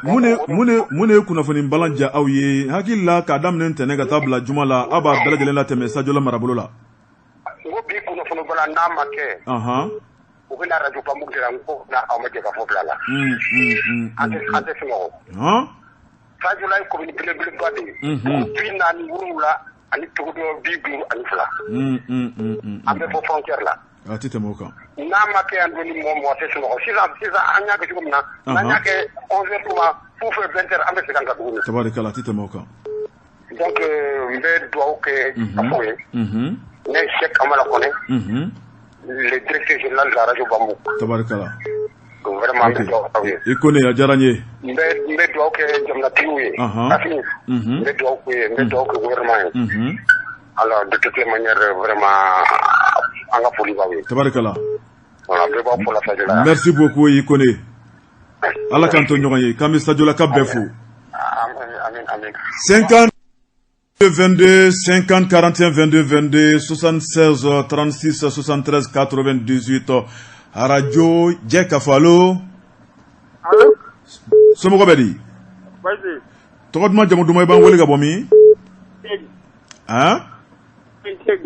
Mun de ye kunnafoni balan diya aw ye? Hakili la, k'a daminɛ ntɛnɛn ka taa bila juma la, aw b'a bɛɛ lajɛlen latɛmɛ Sadiola marabolo la. N ko bi kunnafoni balan, n'a ma kɛ, u bɛna radio Bambouk de la, n ko na aw ma jɛ ka fɔ bila la. An tɛ sunɔgɔ. Sadiola ye commune belebeleba de ye. 47 ani togodo 52. An bɛ fɔ frontière la. A tɛ tɛmɛ o kan. N'a ma kɛ yan don, ni mɔgɔ mɔgɔ tɛ sunɔgɔ. Sisan sisan, an y'a kɛ cogo min na, n'an y'a kɛ 11 heures tuma fo fɛ 20 heures, an bɛ segin an kan tuguni. Tabarikala, a tɛ tɛmɛ o kan. Donc n bɛ dugawu kɛ ka fɔ ye. Ne Cheikh Amala Kone, le directeur général de la radio Bambouk. Tabarikala. Donc vraiment, an bɛ dugawu k'aw ye. I Kone, a diyara n ye. N bɛ dugawu kɛ jamanatigiw ye. Asimi. N bɛ dugawu k'u ye, n bɛ dugawu kɛ gouvernement ye. Alors, de toutes les manières, vraiment, an ka foli b'aw ye. Tabarikala. Voilà, bɛɛ b'aw fo la Sadiola. Merci beaucoup, i Kone. Ala k'an to ɲɔgɔn ye, k'an bɛ Sadiolaka bɛɛ fo. Amin, amin, amin. 50 22 50 41 22 22, 76 36 73 98, radio jɛ ka fɔ. Allo. Allo. Somɔgɔw bɛ di? Baasi. Tɔgɔ duman, jamu duman, i b'an wele ka bɔ min? Han? Cheikh.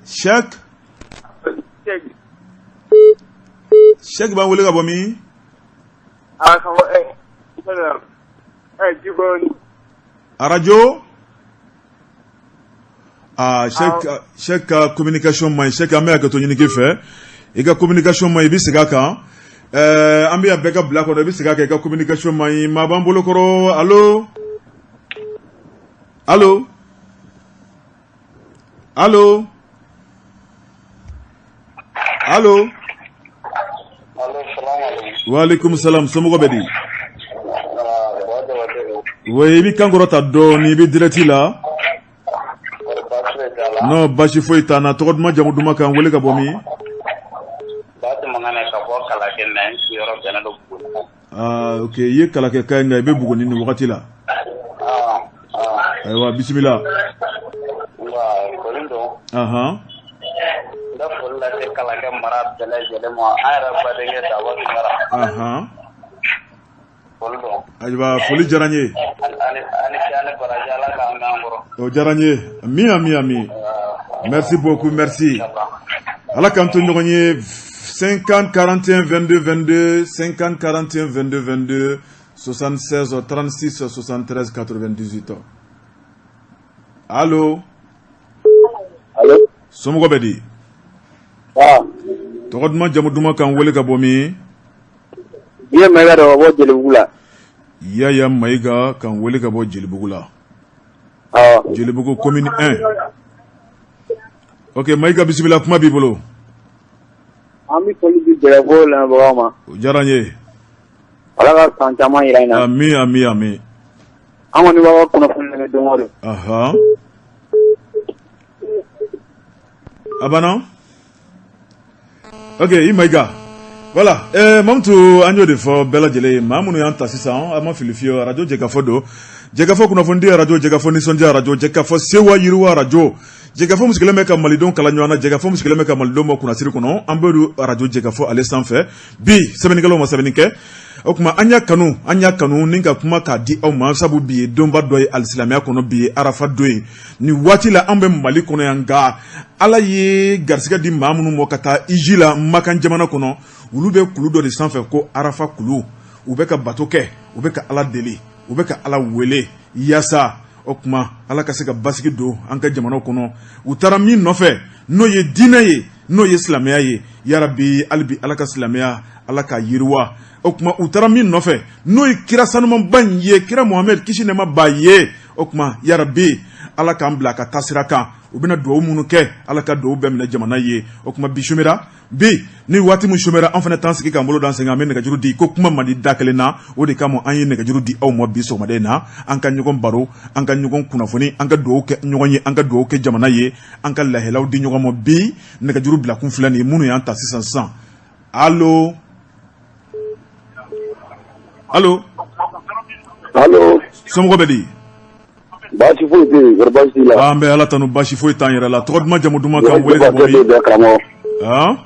Cheikh. Cheikh. Cheikh b'an wele ka bɔ min? Ah, ka bɔ Arajo aa Sɛki ka communication man ɲi. Sɛki, an bɛ hakɛto ɲini k'i fɛ, i ka communication man ɲi, i bɛ segin a kan. An bɛ yan bɛɛ ka bila kɔnɔ, i bɛ segin a kan, i ka communication man ɲi. Maa b'an bolo kɔrɔ. Allo, allo, allo, allo. Waaleykum salam, somɔgɔw bɛ di? Oui, i b'i kan kɔrɔta dɔɔnin, i bɛ direct la. Non, baasi foyi t'an na. Tɔgɔ duman, jamu duman, k'an wele ka bɔ min? Aa, ok, i ye Kalakɛ ka ye, nka i bɛ Buguni nin wagati la. Ayiwa, bisimila. Ahan. N bɛ foli lase Kalakɛ mara bɛɛ lajɛlen ma, an yɛrɛ badenkɛ Daba Tunkara. Ahan. Foli don. Ayiwa, foli diyara n ye. Ani ce ani baraji, Ala k'an mɛn an kɔrɔ. O diyara n ye. Ami, ami, ami. Merci beaucoup, merci. Ala k'an to ɲɔgɔn ye. 50 41 22 22, 50 41 22 22, 76 36 73 98. Allo. Allo. Somɔgɔ bɛ di? Ah. Tɔgɔ duman, jamu duman, k'an wele ka bɔ min? Yaya Mayiga de ka bɔ Jelibugu la. Yaya Mayiga k'an wele ka bɔ Jelibugu la. Ah. Jelibugu commune 1. Ok, Mayiga, bisimila, kuma b'i bolo. An bɛ foli di Jɛkafɔ lamɛnbagaw ma. O diyara n ye. Ala ka san caman jira an na. Ami, ami, ami. An kɔni b'aw ka kunnafoni lamɛn don o don. Ahan. A banna? Ok, i Mayiga. Voilà, Mamutu, an y'o de fɔ bɛɛ lajɛlen ye, maa minnu y'an ta sisan, an ma fili fiyewu, arajo Jɛkafɔ don. Jɛkafɔ kunnafonidi arajo, Jɛkafɔ nisɔndiya arajo, Jɛkafɔ sewa yiriwa arajo. Jɛkafɔ min sigilen bɛ ka malidenw kala ɲɔgɔn na, Jɛkafɔ min sigilen bɛ ka malidenw bɔ kunnasiri kɔnɔ, an bɛ don arajo Jɛkafɔ ale sanfɛ. Bi sɛbɛnnikɛlaw ma sɛbɛnni kɛ, o tuma an y'a kanu, an y'a kanu ni ka kuma k'a di aw ma, sabu bi ye donba dɔ ye alisilamɛya kɔnɔ, bi ye arafa don ye. Nin waati la an bɛ Mali kɔnɔ yan, nka Ala ye garisɛgɛ di maa minnu ma ka taa hiji la Makan jamana kɔnɔ, olu bɛ kulu dɔ de sanfɛ ko arafa kulu. U bɛ ka bato kɛ, u bɛ ka Ala deli, u bɛ ka Ala wele yaasa o tuma Ala ka se ka basigi don an ka jamana kɔnɔ. U taara min nɔfɛ, n'o ye diinɛ ye, n'o ye silamɛya ye, yarabi hali bi Ala ka silamɛya, Ala k'a yiriwa. O tuma u taara min nɔfɛ, n'o ye kira sanumanba in ye, kira Muhamɛd, kisi nɛɛma b'a ye, o tuma yarabi Ala k'an bila a ka taasira kan. U bɛna dugawu minnu kɛ, Ala ka dugawu bɛɛ minɛ jamana ye. O tuma bi sumera, bi ni waati min sumera, an fana t'an sigi k'an bolo d'an sen kan, an bɛ nɛgɛjuru di ko kuma man di da kelen na. O de kama an ye nɛgɛjuru di aw ma bi sɔgɔmada in na, an ka ɲɔgɔn baro, an ka ɲɔgɔn kunnafoni, an ka dugawu kɛ ɲɔgɔn ye, an ka dugawu kɛ jamana ye, an ka lahalaw di ɲɔgɔn ma. Bi nɛgɛjuru bilakun filɛ nin ye, minnu y'an ta sisan sisan. Allo, allo. Allo. Somɔgɔw bɛ di? Baasi foyi tɛ yen, kɔri baasi t'i la? An bɛ Ala tanu, baasi foyi t'an yɛrɛ la. Tɔgɔ duman, jamu duman, k'an wele ka bɔ min? Karamɔgɔ. Han?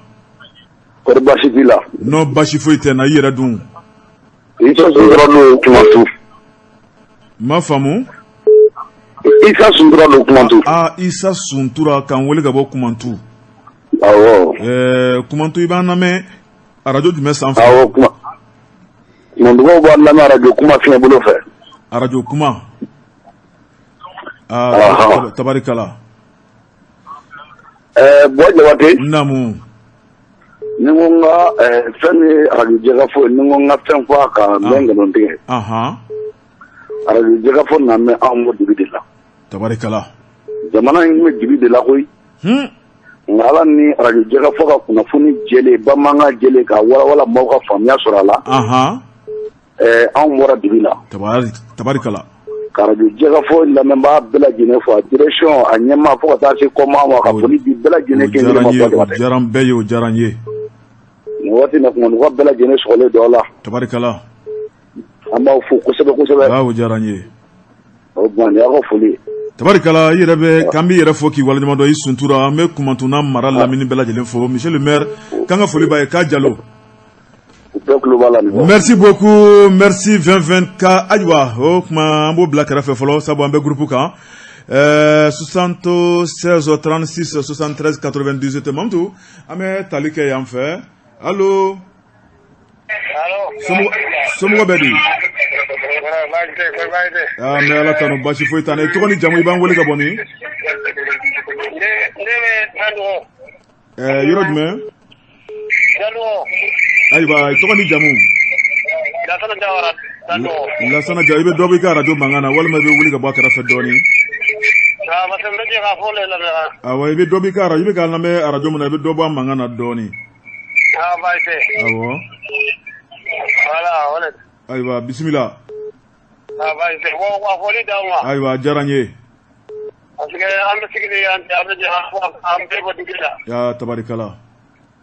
Kɔri baasi t'i la? Non, baasi foyi tɛ n na, i yɛrɛ dun? Isa Suntura don Kumantu. N ma faamu. Isa Suntura don Kumantu. Ah, Isa Suntura k'an wele ka bɔ Kumantu. Awɔ. Ɛɛ, Kumantu, i b'an lamɛn arajo jumɛn sanfɛ? Awɔ, kuma. Kumantukaw b'an lamɛn arajo kuma fiɲɛ bolo fɛ. Arajo kuma. Aa, tabarikala. Ɛɛ, Buwa Jabate. Naamu. Ni ko n ka fɛn min ye arajo Jɛkafɔ ye, ni ko n ka fɛn fɔ a kan, n bɛ nkalon tigɛ. Arajo Jɛkafɔ nana bɛ anw bɔ dibi de la. Tabarikala. Jamana in bɛ dibi de la koyi. Nka Ala ni arajo Jɛkafɔ ka kunnafoni jɛlen, bamanankan jɛlen, k'a walawala maaw ka faamuya sɔrɔ a la. Anw bɔra dibi la. Tabarikala. Ka arajo Jɛkafɔ lamɛnbaa bɛɛ lajɛlen fo, a direction, a ɲɛmaa fo ka taa se kɔmaa ma, ka foli di bɛɛ lajɛlen kelen kelen ma. O diyara n bɛɛ ye, o diyara n ye. Nin waati in na, Kumantukaw bɛɛ lajɛlen sɔgɔlen don aw la. Tabarikala. An b'aw fo kosɛbɛ kosɛbɛ. O diyara n ye. O tuma nin y'aw ka foli ye. Tabarikala, i yɛrɛ bɛ k'an b'i yɛrɛ fo k'i waleɲuman dɔn i Suntura. An bɛ Kumantu n'a mara lamini bɛɛ lajɛlen fo. Monsieur le maire, k'an ka foli b'a ye, k'a Jalo. U bɛɛ tulo b'a la nin fɔ. Merci beaucoup, merci 2024. Ayiwa, o tuma an b'o bila kɛrɛfɛ fɔlɔ, sabu an bɛ groupe kan. 76 36 73 98. Mamutu, an bɛ tali kɛ yan fɛ. Allo. Somɔgɔ bɛ di? Aa, n bɛ Ala tanu, baasi foyi t'an na. I tɔgɔ ni jamu, i b'an wele ka bɔ min? Ne bɛ Dadugu. Ɛɛ, yɔrɔ jumɛn? Dadugu. Ayiwa, i tɔgɔ ni jamu? Lasana Jawara, Dadugu. Lasana Jawara, i bɛ dɔ bɔ i ka arajo mankan na walima i bɛ wuli ka bɔ a kɛrɛfɛ dɔɔnin. Aa, parce que n bɛ jɛ k'a fɔ le lamɛn. Awɔ, i bɛ dɔ bɔ i ka arajo, i bɛ k'a lamɛn arajo min na, i bɛ dɔ bɔ a mankan na dɔɔnin. Aa, baasi tɛ. Awɔ. Voilà, o de. Ayiwa, bisimila. Aa, baasi tɛ. Bon, a fɔli d'aw ma. Ayiwa, a diyara n ye. Parce que an bɛ sigi yan tɛ, an bɛ jɛ an bɛɛ bɔ dugu la. Ya tabarikala.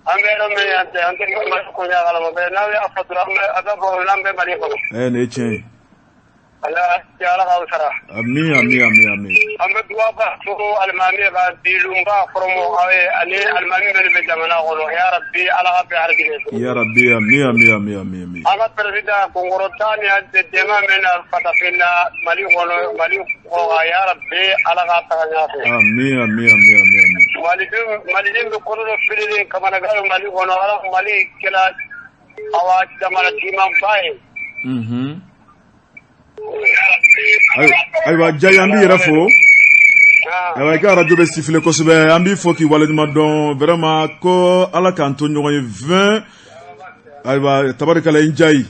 An bɛ yɔrɔ min yan tɛ, an tɛ Mali ko ɲɛ kalama mais n'aw y'a fɔ dɔrɔn, an bɛ a b'a fɔ n'an bɛ Mali kɔnɔ. Ɛ, nin ye tiɲɛ ye. Ala ala k'aw sara. Ami, ami, ami, ami. An bɛ duwa ba fo alimami ka bilunba fɔrɔmɔ aw ye ani alimami minnu bɛ jamana kɔnɔ, ya rabbi, ala ka bɛn harijigɛ. Ya rabbi, ami, ami, ami, ami, ami. An ka président kunkɔrɔta ni dɛmɛ min na fatafinna Mali kɔnɔ, Mali kɔkan, ya rabbi, ala k'a taga ɲɛfɛ. Ami, ami, ami, ami, ami. Maliden maliden bɛ kɔnɔ fililen kamanagan Mali kɔnɔ, ala Mali kɛra awa jamana timanba ye. Ayiwa, Jayi, an b'i yɛrɛ fo. Ayiwa, i ka arajo bɛ siffler kosɛbɛ. An b'i fo k'i waleɲuman dɔn vraiment, ko ala k'an to ɲɔgɔn ye 20. Ayiwa, tabarikala, i Jayi.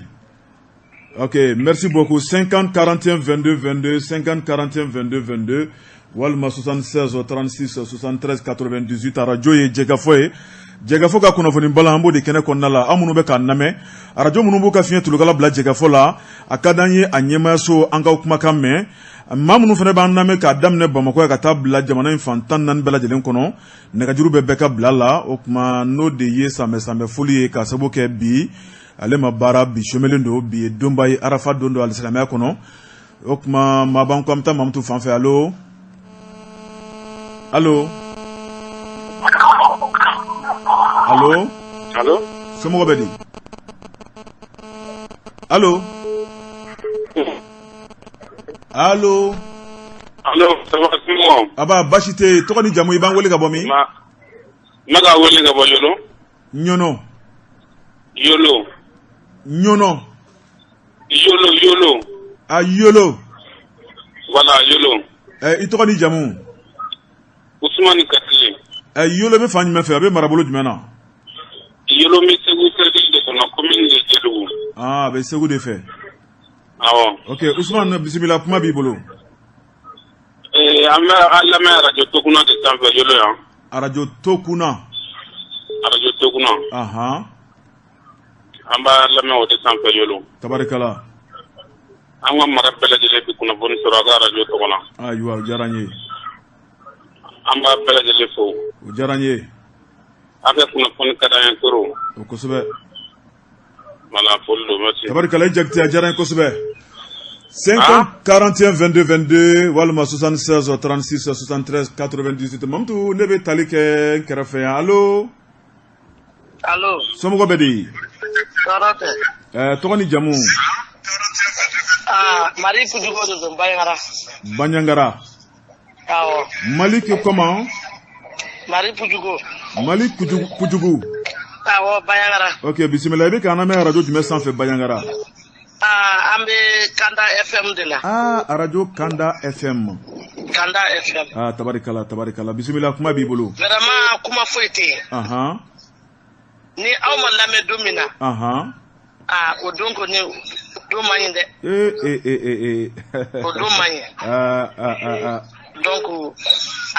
Ok, merci beaucoup. 50 41 22 22, 50 41 22 22 walima 76 36 73 98. Arajo ye Jɛkafɔ ye, Jɛkafɔ ka kunnafoni bala, an b'o de kɛnɛ kɔnɔna la. Aw minnu bɛ k'an lamɛn, arajo minnu b'u ka fiɲɛ tulukala bila Jɛkafɔ la, a ka d'an ye a ɲɛmayaso an k'aw kumakan mɛn. Maa minnu fana b'an lamɛn k'a daminɛ Bamakɔ ka taa bila jamana in fan 14 bɛɛ lajɛlen kɔnɔ, nɛgɛjuru bɛ bɛɛ ka bila la. O tuma n'o de ye sanbɛ sanbɛ foli ye, k'a sababu kɛ bi ale ma baara, bi somelen don, bi ye donba ye, arafa don don alisilamɛya kɔnɔ. O tuma maa b'an kɔ, an bɛ taa Mamutu fan fɛ. Allo, allo, allo. Allo. Somɔgɔw bɛ di? Allo, allo. Allo, ça va, somɔgɔw? Aba, baasi tɛ yen. Tɔgɔ ni jamu, i b'an wele ka bɔ min? N bɛ ka wele ka bɔ Yolo. Ɲɔnɔ? Yolo. Ɲɔnɔ? Yolo, Yolo. A, Yolo. Voilà, Yolo. Ɛ, i tɔgɔ ni jamu? Usumani Katile. Ɛ, Yolo bɛ fan jumɛn fɛ? A bɛ marabolo jumɛn na? Yolo bɛ Segu cercle de kɔnɔ, commune de Jelibugu. Aa, a bɛ Segu de fɛ. Awɔ. Ok, Usumani, bisimila, kuma b'i bolo. Ee, an bɛ an lamɛn arajo Tokuna de sanfɛ Yolo yan. Arajo Tokuna? Arajo Tokuna. Ahan. An b'a lamɛn o de sanfɛ Yolo. Tabarikala. An ka mara bɛɛ lajɛlen bɛ kunnafoni sɔrɔ a ka arajo tɔgɔ la. Ayiwa, o diyara n ye. An b'a bɛɛ lajɛlen fo. O diyara n ye. A ka kunnafoni ka d'an ye trop. O kosɛbɛ. Voilà, foli don, merci. Tabarikala, i Jakite, a diyara n ye kosɛbɛ. 50 41 22 22 walima 76 36 73 98. Mamutu, ne bɛ tali kɛ n kɛrɛfɛ yan. Allo. Allo. Somɔgɔw bɛ di? Tɔɔrɔ tɛ. Ɛɛ, tɔgɔ ni jamu? Aa, Mari Kujugu de don, Bandiagara. Bandiagara. Awɔ. Malik comment? Mari Pujugu. Mali Kujugu, Kujugu. Awɔ, Bandiagara. Ok, bisimila. I bɛ k'an lamɛn arajo jumɛn sanfɛ Bandiagara? Aa, an bɛ Kanda FM de la. Aa, arajo Kanda FM. Kanda FM. Aa, tabarikala, tabarikala. Bisimila, kuma b'i bolo. Vraiment, kuma foyi tɛ yen. Ni aw ma lamɛn don min na. Aa, o don kɔni, don man ɲi dɛ. Ee ee ee ee. O don man ɲi. Aa aa aa. Donc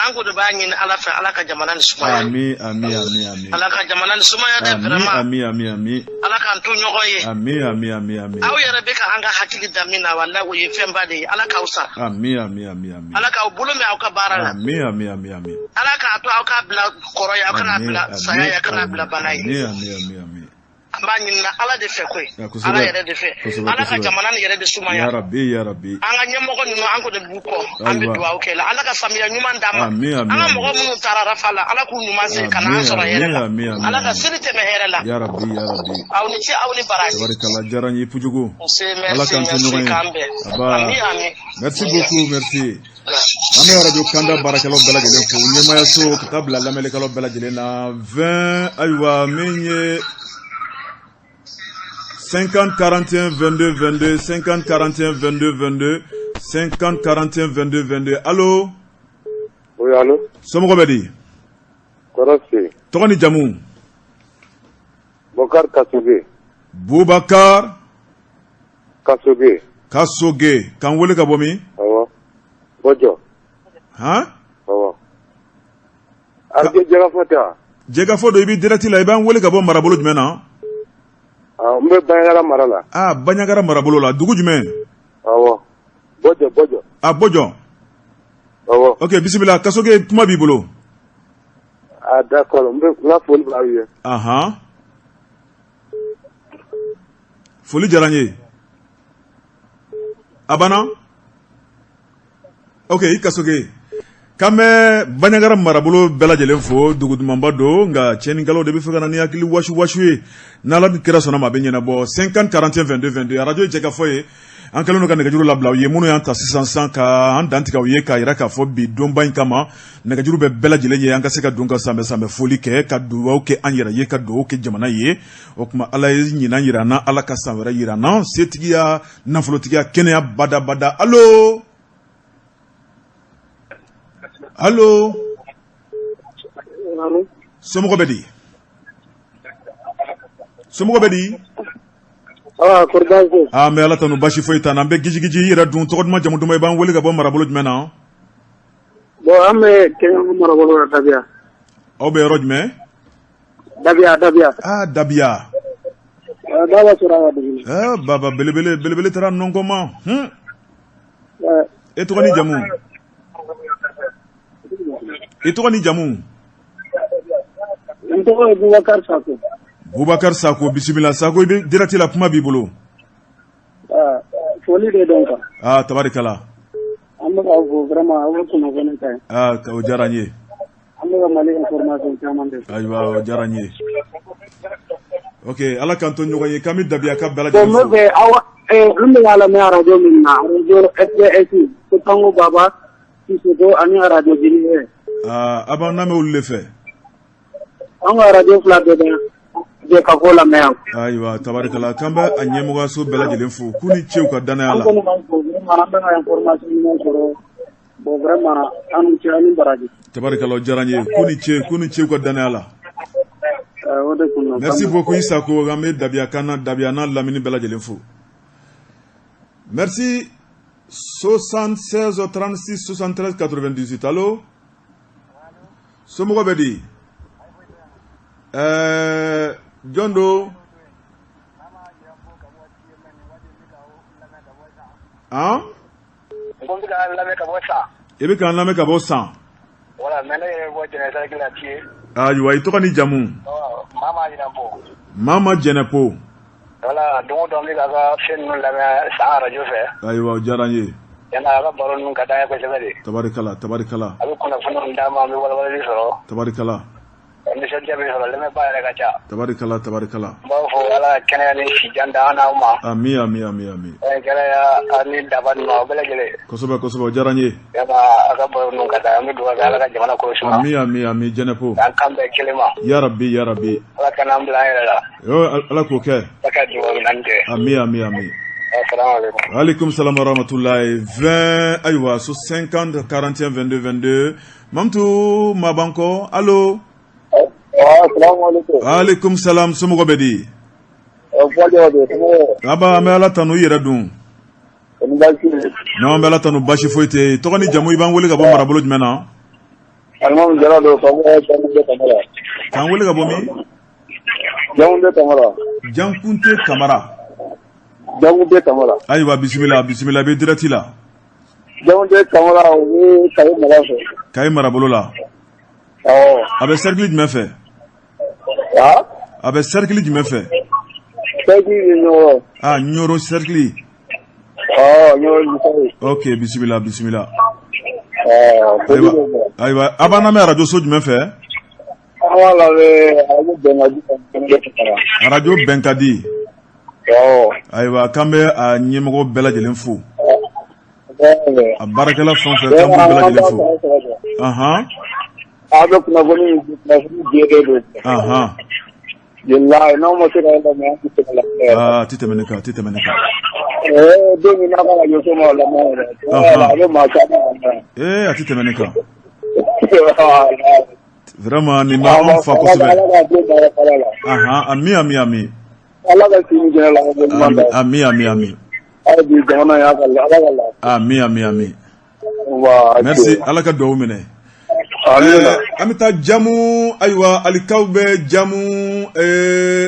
an kɔni b'a ɲini Ala fɛ, Ala ka jamana nin sumaya. Ami, ami, ami, ami. Ala ka jamana nin sumaya dɛ vraiment. Ami, ami, ami. Ala k'an to ɲɔgɔn ye. Ami, ami, ami, ami. Aw yɛrɛ bɛ ka an ka hakili da min na, walahi, o ye fɛnba de ye. Ala k'aw sara. Ami, ami, ami, ami. Ala k'aw bolo mɛn aw ka baara la. Ami, ami, ami, ami. Ala k'a to aw k'a bila kɔrɔ ye, aw kana bila saya ye, aw kana bila bana ye. Ami, ami, ami, ami. An b'a ɲini Ala de fɛ koyi, Ala yɛrɛ de fɛ, Ala ka jamana nin yɛrɛ de sumaya. Ya rabbi, ya rabbi. An ka ɲɛmɔgɔ ninnu, an kɔni b'u kɔ, an bɛ dugawu kɛ la, Ala ka samiya ɲuman d'an ma. An ka mɔgɔ minnu taara Arafa la, Ala k'u ɲuman segin ka na an sɔrɔ hɛrɛ la. Ala ka seli tɛmɛ hɛrɛ la. Ya rabbi, ya rabbi. Aw ni ce, aw ni baraji. Tabarikala, diyara n ye Pujugu. Nse, merci, merci, k'an bɛn. Aba. Ami, ami. Merci beaucoup, merci. An bɛ arajo Kanda baarakɛlaw bɛɛ lajɛlen fo, ɲɛmayaso ka taa bila lamɛnnikɛlaw bɛɛ lajɛlen na. 20, ayiwa, min ye 50 41 22 22, 50 41 22 22, 50 41 22 22. Allo? Oui, allo? Somɔgɔw bɛ di? Tɔɔrɔ tɛ yen. Tɔgɔ ni jamu? Bokar Kasoge. Bubakar Kasoge. Kasoge. K'an wele ka bɔ min? Awɔ. Bɔjɔ. Han? Awɔ. Arajo Jɛkafɔ tɛ wa? Jɛkafɔ don, i bɛ direct la, i b'an wele ka bɔ marabolo jumɛn na? N bɛ Banjagara mara la. Aa, Banjagara marabolo la, dugu jumɛn? Awɔ. Bɔjɔ, Bɔjɔ. A Bɔjɔ. Awɔ. Ok, bisimila Kasoge, kuma b'i bolo. Ah d'accord, n bɛ n ka foli b'aw ye. Ahan. Foli diyara n ye. A banna? Ok, i Kasoge. K'an bɛ Banjagara marabolo bɛɛ lajɛlen fo, dugu dumanba don, nka tiɲɛnikɛlaw de bɛ fɛ ka na ni hakili wasu wasu ye. N'Ala ni kira sɔnna ma, a bɛ ɲɛnabɔ. 50 41 22 22, arajo ye Jɛkafɔ ye. An kɛlen don ka nɛgɛjuru labila u ye minnu y'an ta sisan sisan ka an dantigɛ u ye k'a jira k'a fɔ bi donba in kama nɛgɛjuru bɛ bɛɛ lajɛlen ye, an ka se ka don ka sanbɛ sanbɛ foli kɛ, ka dugawu kɛ an yɛrɛ ye, ka dugawu kɛ jamana ye. O tuma Ala ye ɲinan jira an na, Ala ka san wɛrɛ jira an na, setigiya, nafolotigiya, kɛnɛya badabada. Allo, allo, somɔgɔw bɛ di? Somɔgɔw bɛ di? An bɛ Ala tanu, basi foyi t'an na, an bɛ gijigiji. I yɛrɛ dun, tɔgɔ duman, jamu duman, i b'an wele ka bɔ marabolo jumɛn na? Bon, an bɛ Kɛɲɛka marabolo la, Dabiya. Aw bɛ yɔrɔ jumɛn? Dabiya, Dabiya. Ah, Dabiya. Baba sɔrɔ ka dugu. Eh, baba belebele, belebele taara nɔnkɔma. E tɔgɔ ni jamu? I tɔgɔ ni jamu? N tɔgɔ ye Bubakar Sako. Bubakar Sako, bisimila Sako, i bɛ direct la, kuma b'i bolo. Foli de don quoi. Ah, tabarikala. An bɛ k'aw fo vraiment, aw ka kunnafoni ka ɲi. Ah, o diyara n ye. An bɛ ka Mali information caman de. Ayiwa, o diyara n ye. Ok, Ala k'an to ɲɔgɔn ye, k'an bɛ Dabiya ka bɛɛ lajɛlen fo. Bon, n bɛ fɛ aw n bɛ k'a lamɛn arajo min na, arajo RTS, ko Tango Baba Sisoko ani arajo Jini. Aa, a b'an lamɛn olu de fɛ. An ka arajo fila bɛɛ bɛ Jɛkafɔ lamɛn yan. Ayiwa, tabarikala, k'an bɛ a ɲɛmɔgɔyaso bɛɛ lajɛlen fo k'u ni ce u ka danaya la. An kɔni b'aw fo vraiment, an bɛ ka information ɲuman sɔrɔ. Bon, vraiment, aw ni ce, aw ni baraji. Tabarikala, o diyara n ye, k'u ni ce, k'u ni ce u ka danaya la. O de tun don. Merci beaucoup i Sako, an bɛ Dabiya kan na, Dabiya n'a lamini bɛɛ lajɛlen fo. Merci. 76 36 73 98. Allo, somɔgɔw bɛ di? Jɔn don? Han? I bɛ k'an lamɛn ka bɔ San. Voilà, mais ne yɛrɛ bɔ Jɛnɛ cercle la Tiye. Ayiwa, i tɔgɔ ni jamu? Mama Jɛnɛpo. Mama Jɛnɛpo. Voilà, don o don an bɛ k'a ka fɛn ninnu lamɛn San arajo fɛ. Ayiwa, o diyara n ye. Tiɲɛ na, a ka baro ninnu ka d'an ye kosɛbɛ de. Tabarikala, tabarikala. A bɛ kunnafoniw d'an ma, an bɛ walawalali sɔrɔ. Tabarikala. Nisɔndiya bɛ sɔrɔ, lamɛnbaa yɛrɛ ka ca. Tabarikala, tabarikala. N b'a fɔ Ala ka kɛnɛya ni sijan d'an n'aw ma. Ami, ami, ami, ami. Kɛnɛya ani daba ninnu aw bɛɛ lajɛlen. Kosɛbɛ, kosɛbɛ, o diyara n ye. Vraiment a ka baro ninnu ka d'an ye, an bɛ dugawu kɛ Ala ka jamana kɔlɔsi. Ami, ami, ami, Jɛnɛpo. K'an kan bɛn kelen ma. Yarabi, yarabi. Ala kana an bila an yɛrɛ la. Ala k'o kɛ. Ala ka dugawu minɛ kɛ. Ami, ami, ami. Asalaamaaleykum. Aleykum salam wa rahmatulahi. 20 ayiwa so 50 41 22 22. Mamutu Mabankɔ, allo. Aleykum salam, somɔgɔw bɛ di? Aba, an bɛ Ala tanu, i yɛrɛ dun? Non, an bɛ Ala tanu, basi foyi tɛ yen. Tɔgɔ ni jamu, i b'an wele ka bɔ marabolo jumɛn na? Alimamu Jara don ka bɔ Jankunte Kamara. K'an wele ka bɔ min? Jankunte Kamara. Jankunte Kamara. Jankunte Kamara. Ayiwa, bisimila, bisimila, i bɛ direct la. Jankunte Kamara, o bɛ Kayi mara fɛ. Kayi marabolo la. Awɔ. A bɛ cercle jumɛn fɛ? A? A bɛ cercle jumɛn fɛ? Cercle ye Ɲɔrɔ. Ah, Ɲɔrɔ cercle. Awɔ, Ɲɔrɔ Lusayi. Ok, bisimila, bisimila. Awɔ. Ayiwa, ayiwa, a b'an lamɛn arajo so jumɛn fɛ? An b'a lamɛn arajo Bɛnkadi. Arajo Bɛnkadi. Awɔ. Ayiwa, k'an bɛ a ɲɛmɔgɔ bɛɛ lajɛlen fo. A baarakɛla fɛn o fɛn, k'an b'u bɛɛ lajɛlen fo. Ahan. A bɛ kunnafoni jɛlen don. Ahan. Bilahi n'aw ma se ka lamɛn, an tɛ se ka lamɛn yɛrɛ. Aa, a tɛ tɛmɛ ne kan, a tɛ tɛmɛ ne kan. Ee, don min n'a ka radio so ma lamɛn yɛrɛ, tiɲɛ yɛrɛ la, a bɛ maa caman lamɛn. Ee, a tɛ tɛmɛ ne kan. Vraiment, nin b'anw fa kosɛbɛ. Ala k'a den da ala la. Ahan, ami ami ami. Ala ka sini jɛnɛ la ka ɲuman da. Ami ami ami. Hali bi jamana y'a ka ala ka la. Ami ami ami. Merci, Ala ka dugawu minɛ. An bɛ taa jamu, ayiwa, alikaw bɛ jamu,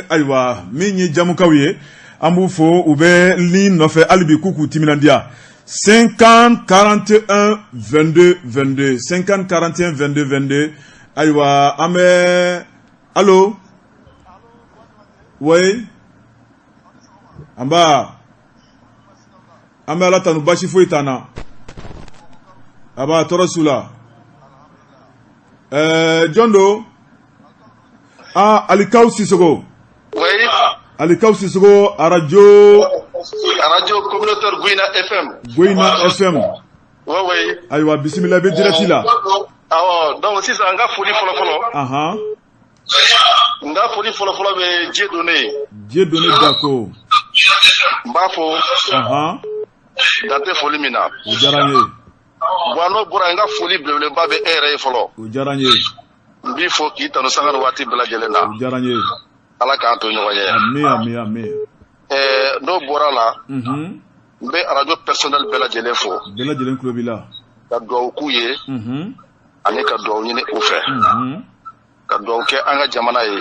ayiwa, min ye jamukaw ye, an b'u fo, u bɛ ligne nɔfɛ hali bi k'u k'u timinandiya. 50 41 22 22, 50 41 22 22. Ayiwa, an bɛ, allo, oui, an b'a an bɛ Ala tanu, basi foyi t'an na. A b'a tɔɔrɔ su la. Jɔn don? Ah, Alikaw Sisoko. Oui. Alikaw Sisoko, arajo. Radio communautaire Guina FM. Guina FM. Oui, oui. Ayiwa, bisimila, i bɛ direct la. Awɔ, donc sisan n ka foli fɔlɔ fɔlɔ. Ahan. N ka foli fɔlɔ fɔlɔ bɛ Dieudonné ye. Dieudonné Dako. N b'a fo. Ahan. Dan tɛ foli min na. O diyara n ye. Bon, n'o bɔra yen, n ka foli belebeleba bɛ e yɛrɛ ye fɔlɔ. O diyara n ye. N b'i fo k'i tanu sanga ni waati bɛɛ lajɛlen na. O diyara n ye. Ala k'an to ɲɔgɔn ye. Ami ami ami. Ɛɛ, n'o bɔra la. N bɛ arajo personnel bɛɛ lajɛlen fo. Bɛɛ lajɛlen tulo b'i la. Ka dugawu k'u ye. Ani ka dugawu ɲini u fɛ. Ka dugawu kɛ an ka jamana ye.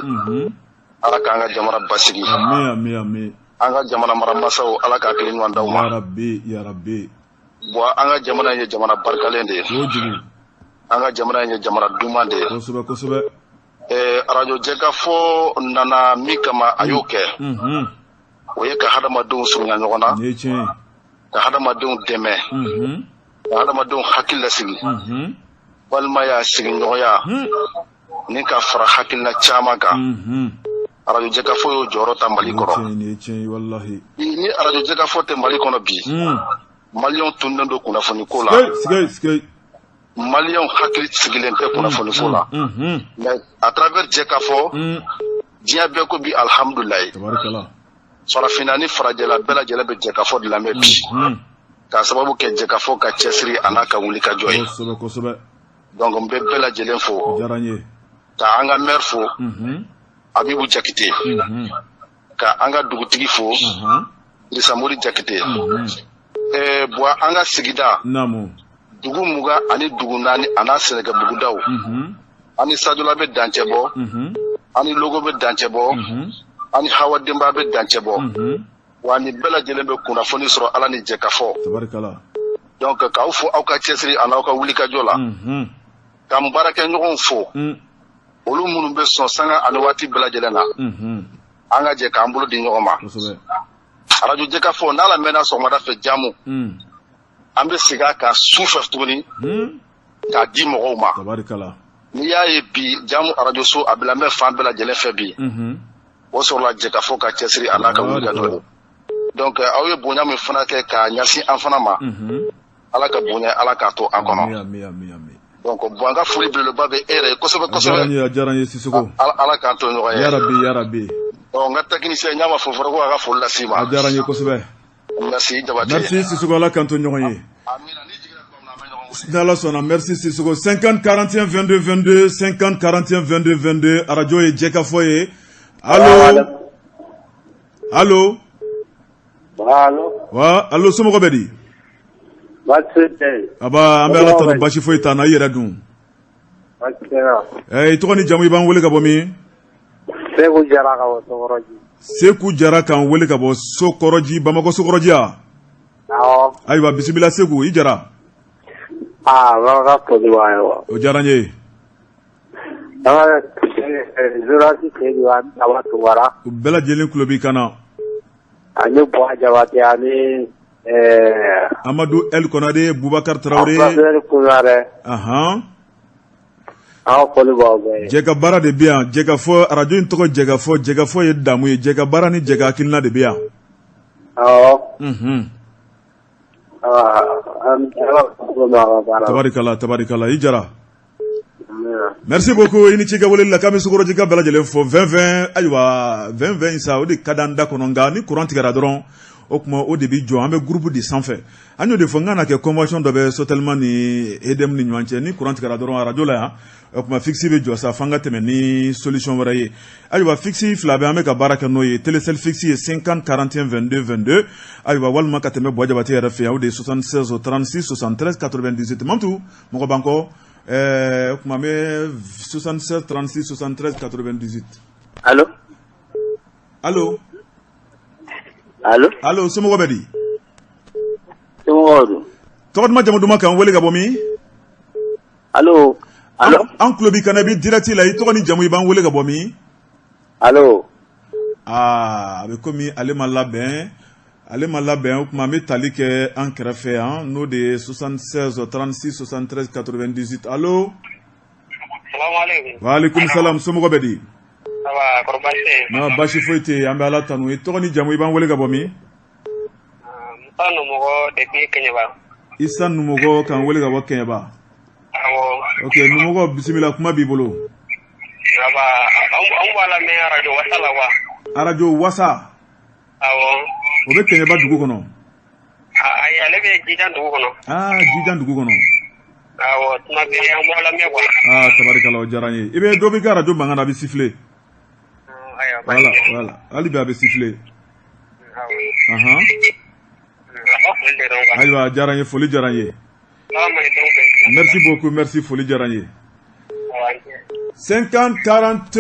Ala k'an ka jamana basigi. Ami ami ami. An ka jamana maramasaw, Ala ka hakili ɲuman d'aw ma. Ya Rabbi ya Rabbi. Bon, an ka jamana in ye jamana barikalen de ye. Kojugu. An ka jamana in ye jamana duman de ye. Kosɛbɛ kosɛbɛ. Ɛɛ, arajo Jɛkafɔ nana min kama, a y'o kɛ. O ye ka hadamadenw surunya ɲɔgɔn na. Nin ye tiɲɛ ye. Ka hadamadenw dɛmɛ. Ka hadamadenw hakili lasigi. Balimaya, sigiɲɔgɔnya. Ni ka fara hakilina caman kan. Arajo Jɛkafɔ y'o jɔyɔrɔ ta Mali kɔnɔ. Nin ye tiɲɛ ye walahi. Ni arajo Jɛkafɔ tɛ Mali kɔnɔ bi. Maliyɛnw tununnen don kunnafoni ko la. Sigɛ sigɛ. Maliyɛnw hakili sigilen tɛ kunnafoni ko la. Mais à travers Jɛkafɔ. Diɲɛ bɛɛ ko bi alihamudulilayi. Tabarikala. Farafinna ni farajɛla bɛɛ lajɛlen bɛ Jɛkafɔ de lamɛn bi. K'a sababu kɛ Jɛkafɔ ka cɛsiri a n'a ka wuli ka jɔ ye. Kosɛbɛ kosɛbɛ. Donc n bɛ bɛɛ lajɛlen fo. O diyara n ye. Ka an ka maire fo. Abibu Jakite. Ka an ka dugutigi fo. Dirisa Mori Jakite. Ɛɛ, bon, an ka sigida. Naamu. Dugu 24 a n'a sɛnɛkɛ bugudaw. An ni Sajola bɛ dancɛ bɔ. An ni Logo bɛ dancɛ bɔ. An ni Hawa Denba bɛ dancɛ bɔ. Wa ni bɛɛ lajɛlen bɛ kunnafoni sɔrɔ Ala ni Jɛkafɔ. Tabarikala. Donc k'aw fo aw ka cɛsiri ani aw ka wulikajɔ la. Ka n baarakɛɲɔgɔnw fo. Olu minnu bɛ sɔn sanga ani waati bɛɛ lajɛlen na. An ka jɛ k'an bolo di ɲɔgɔn ma. Kosɛbɛ. Arajo Jɛkafɔ, n'a lamɛnna sɔgɔmada fɛ jamu. An bɛ segin a kan su fɛ tuguni. K'a di mɔgɔw ma. Tabarikala. N'i y'a ye bi jamu arajo so a bɛ lamɛn fan bɛɛ lajɛlen fɛ bi. O sɔrɔla Jɛkafɔ ka cɛsiri a n'a ka wulikajɔ ye. Donc aw ye bonya min fana kɛ k'a ɲɛsin an fana ma. Ala ka bonya, Ala k'a to an kɔnɔ. Ami ami ami. Donc bon, an ka foli belebeleba bɛ e yɛrɛ ye kosɛbɛ kosɛbɛ. A diyara n ye Sisoko. Ala k'an to ɲɔgɔn ye. Ya Rabbi ya Rabbi. Donc n ka technicien, n y'a ma fo fɔra ko a ka foli las'i ma. A diyara n ye kosɛbɛ. Merci Jabate. Merci Sisoko, Ala k'an to ɲɔgɔn ye. N'Ala sɔnna, merci Sisoko. 50 41 22 22, 50 41 22 22, arajo ye Jɛkafɔ ye. Allo, allo. Allo. Wa allo, somɔgɔw bɛ di? Baasi tɛ yen. Aba, an bɛ Ala tanu, basi foyi t'an na, i yɛrɛ dun? Baasi tɛ n na. I tɔgɔ ni jamu, i b'an wele ka bɔ min? Seku Jara ka bɔ Sokɔrɔji. Seku Jara k'an wele ka bɔ Sokɔrɔji, Bamakɔ Sokɔrɔji ya? Awɔ. Ayiwa, bisimila Seku, i Jara. Aa, n ka foli b'a ye wa. O diyara n ye. An ka journaliste Sedu ani Daba Tunkara. U bɛɛ lajɛlen tulo b'i kan na. Ani Buwa Jabate ani Amadu El Konare, Bubakar Traoré. Amadu El Konare. Ahan. An ka foli b'aw bɛɛ ye. Jɛka baara de bɛ yan, Jɛkafɔ, arajo in tɔgɔ Jɛkafɔ, Jɛkafɔ ye damu ye, jɛka baara ni jɛka hakilina de bɛ yan. Awɔ. Tabarikala, tabarikala, i Jara. Merci beaucoup, i ni ce i ka weleli la. K'an bɛ Sokɔrɔjika bɛɛ lajɛlen fo. 20 20, ayiwa, 20 20 sa, o de ka d'an da kɔnɔ, nka ni courant tigɛra dɔrɔn, o tuma o de bɛ jɔ. An bɛ groupe de sanfɛ, an y'o de fɔ n ka na kɛ convention dɔ bɛ Sotelma ni EDM ni ɲɔgɔn cɛ. Ni courant tigɛra dɔrɔn arajo la yan, o tuma fixe bɛ jɔ sa, f'an ka tɛmɛ ni solution wɛrɛ ye. Ayiwa, fixe fila bɛ, an bɛ ka baara kɛ n'o ye. Telecel fixe ye 50 41 22 22, ayiwa, walima ka tɛmɛ Buwa Jabate yɛrɛ fɛ yan, o de ye 76 36 73 98. Mamtu, mɔgɔ b'an kɔ. O tuma an bɛ 76 36 73 98. Allo. Allo. Allo. Allo, somɔgɔw bɛ di? Somɔgɔw dun? Tɔgɔ duman, jamu duman, k'an wele ka bɔ min? Allo. Allo. An tulo b'i kan na, i bɛ direct la. I tɔgɔ ni jamu, i b'an wele ka bɔ min? Allo. Aa, a bɛ komi ale ma labɛn, ale ma labɛn. O tuma an bɛ tali kɛ an kɛrɛfɛ yan, n'o de ye 76 36 73 98. Allo. Waaleykum salam, somɔgɔw bɛ di? Non, baasi foyi tɛ yen, an bɛ Ala tanu. I tɔgɔ ni jamu, i b'an wele ka bɔ min? Musa Numɔgɔ depuis Kɛɲɛba. Isa Numɔgɔ k'an wele ka bɔ Kɛɲɛba. Awɔ. Ok, Numɔgɔ, bisimila, kuma b'i bolo. Aba, anw b'a lamɛn arajo Wasa la wa. Arajo Wasa. Awɔ. O bɛ Kɛɲɛba dugu kɔnɔ. Ayi, ale bɛ Jijan dugu kɔnɔ. Aa, Jijan dugu kɔnɔ. Awɔ, tuma bɛɛ an b'a lamɛn quoi. Aa, tabarikala, o diyara n ye. I bɛ dɔ b'i ka arajo mankan na, a bɛ siffler. Voilà, voilà. Hali bi a bɛ siffler. Ahan. Ayiwa, a diyara n ye, foli diyara n ye. Merci beaucoup, merci, foli diyara n ye. 50 41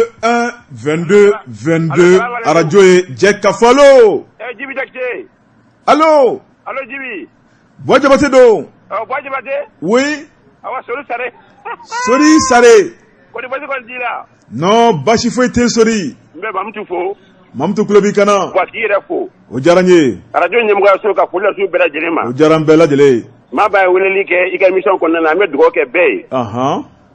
22 22, arajo ye Jɛkafɔ. Allo. Jibi Jakite. Allo. Allo Jibi. Buwa Jabate don. Buwa Jabate. Oui. Awa, Sori Sare. Sori Sare. Kɔni basi kɔni t'i la? Non, basi foyi tɛ Sori. N bɛ Mamutu fo. Mamutu tulo b'i kan na. Wa k'i yɛrɛ fo. O diyara n ye. Arajo ɲɛmɔgɔyaso ka foli lase u bɛɛ lajɛlen ma. O diyara n bɛɛ lajɛlen ye. Maa b'a ye weleli kɛ i ka émission kɔnɔna na, an bɛ dugawu kɛ bɛɛ ye.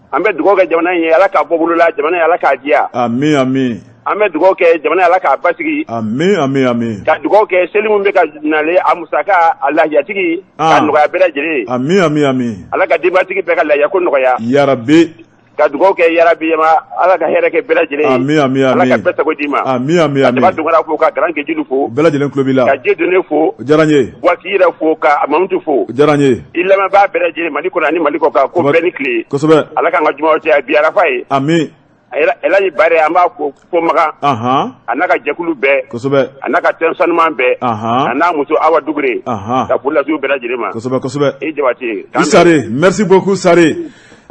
An bɛ dugawu kɛ jamana in ye, Ala k'a bɔ bolo la, jamana in Ala k'a diya. Ami ami. An bɛ dugawu kɛ jamana Ala k'a basigi. Ami ami ami. Ka dugawu kɛ seli min bɛ ka nalen, a musaka, a lahiyatigi, ka nɔgɔya bɛɛ lajɛlen ye. Ami ami ami. Ala ka denbatigi bɛɛ ka lahiya ko nɔgɔya. Yarabi. Ka dugawu kɛ yarabi Ala ka hɛrɛ kɛ bɛɛ lajɛlen ye. Ami ami ami. Ala ka bɛɛ sago d'i ma. Ami ami ami. Ka Daba Tunkara fo, ka Grand Kejilu fo. Bɛɛ lajɛlen tulo b'i la. Ka Dieudonné fo. O diyara n ye. Wa k'i yɛrɛ fo, ka Mamutu fo. O diyara n ye. I lamɛnbaa bɛɛ lajɛlen Mali kɔnɔ ani Mali kɔkan, ko bɛɛ ni tile. Kosɛbɛ. Ala k'an ka jumaw caya bi arafa ye. Ami. Elaji Bare, an b'a fo fo Makan. Anhan. A n'a ka jɛkulu bɛɛ. Kosɛbɛ. A n'a ka tɛn sanuman bɛɛ. Anhan. A n'a muso Awa Dugure. Anhan. Ka foli lase u bɛɛ lajɛlen ma. Kosɛbɛ kosɛbɛ. I Jabate. I Sare, merci beaucoup Sare.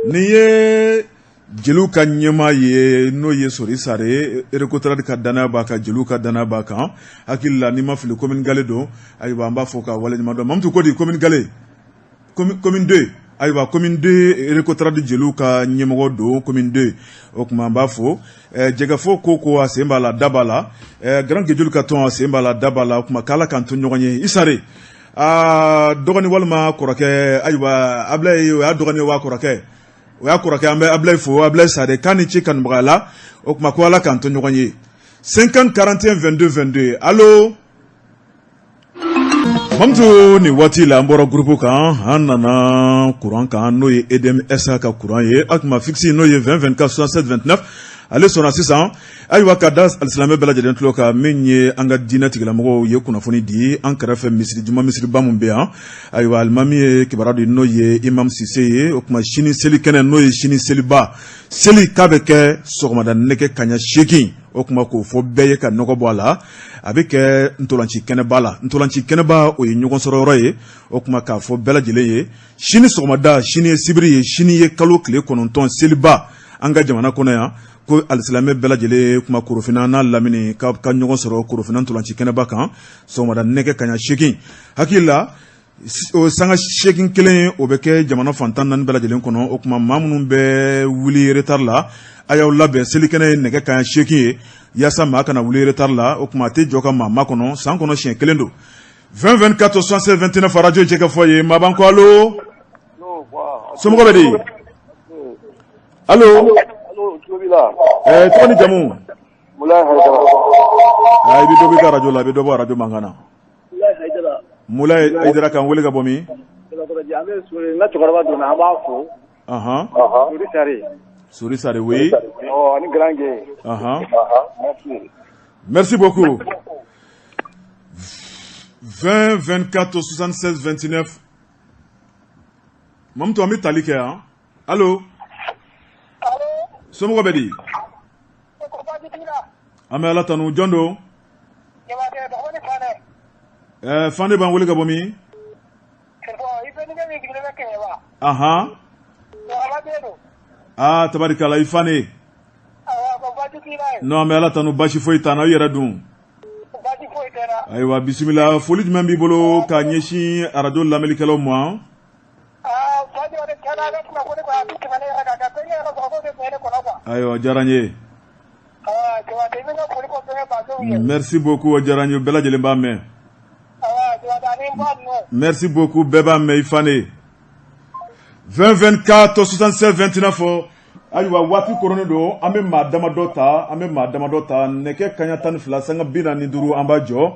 Nin ye jeliw ka ɲɛmaa ye, n'o ye Sori Sare. Recotrade ka danaya b'a kan, jeliw ka danaya b'a kan. Hakili la, n'i ma fili, commune Gale don. Ayiwa, an b'a fɔ ka waleɲuman dɔn. Mamutu ko di, commune Gale, commune 2, ayiwa, commune 2, Recotrade jeliw ka ɲɛmɔgɔ don, commune 2. O tuma an b'a fo. Jɛgɛfɔ ko a sen b'a la, da b'a la. Grand Gejulu ka tɔn, a sen b'a la, da b'a la. O tuma k'Ala k'an to ɲɔgɔn ye. I Sare, aa, dɔgɔnin walima kɔrɔkɛ, ayiwa, Abilaye, o y'a dɔgɔnin ye wa kɔrɔkɛ? O y'a kɔrɔkɛ. An bɛ Abilaye fo, Abilaye Sare, k'a ni ce kanubagaya la. O tuma ko Ala k'an to ɲɔgɔn ye. 50 41 22 22. Allo Mamutu, nin waati la an bɔra groupe kan, an nana courant kan, n'o ye EDM SA ka courant ye. A tuma fixe, n'o ye 20 24 67 29, ale sɔnna sisan. Ayiwa, ka da alisilamɛ bɛɛ lajɛlen tulo kan, min ye an ka diinɛ tigilamɔgɔw ye kunnafoni di an kɛrɛfɛ misiri, juma misiriba min bɛ yan. Ayiwa, alimami ye kibaruya di, n'o ye Imam Sise ye. O tuma sini seli kɛnɛ, n'o ye sini seliba seli, k'a bɛ kɛ sɔgɔmada nɛgɛ kaɲa 8. O tuma k'o fɔ bɛɛ ye ka nɔgɔ bɔ a la, a bɛ kɛ ntolanci kɛnɛba la. Ntolanci kɛnɛba, o ye ɲɔgɔn sɔrɔ yɔrɔ ye. O tuma k'a fɔ bɛɛ lajɛlen ye, sini sɔgɔmada, sini ye sibiri ye, sini ye kalo tile 9 seliba an ka jamana kɔnɔ yan, ko alisilamɛ bɛɛ lajɛlen kuma Korofina n'a lamini ka ɲɔgɔn sɔrɔ Korofina ntolanci kɛnɛba kan sɔgɔmada nɛgɛ kaɲa 8. Hakili la, o sanga 8 kelen, o bɛ kɛ jamana fan 14 bɛɛ lajɛlen kɔnɔ. O tuma maa minnu bɛ wuli retard la, a y'aw labɛn. Selikɛnɛ ye nɛgɛ kaɲa 8 ye, yaasa maa kana wuli retard la. O tuma a tɛ jɔ ka maa makɔnɔ, san kɔnɔ siɲɛ kelen don. 20 24 67 29, arajo Jɛkafɔ ye. Maa b'an kɔ. Allo, somɔgɔw bɛ di? Allo, tɔgɔ ni jamu? I bɛ dɔ b'i ka arajo la, i bɛ dɔ bɔ arajo mankan na. Mulayi Hayidara, k'an wele ka bɔ min? An bɛ n ka cɛkɔrɔba donna, an b'a fo. Sori Sare, oui. Oh, ani Grand Gueye. Merci. Merci beaucoup. 20 24 76 29. Mamutu, an bɛ tali kɛ yan. Allo. Allo. Somɔgɔw bɛ di? An bɛ Ala tanu. Jɔn don? Fane b'an wele ka bɔ min? Ahan. Aa, tabarikala, i Fane. Non, an bɛ Ala tanu, basi foyi t'an na. I yɛrɛ dun? Ayiwa, bisimila. Foli jumɛn b'i bolo ka ɲɛsin arajo lamɛnnikɛlaw ma? Ayiwa, diyara n ye. Merci beaucoup, o diyara n ye, bɛɛ lajɛlen b'a mɛn. Merci beaucoup, bɛɛ b'a mɛn, i Fane. 20 24 76 29. Ayiwa, waati koronnen don, an bɛ maa damadɔ ta, an bɛ maa damadɔ ta. Nɛgɛ kaɲa 12 sanga 45, an b'a jɔ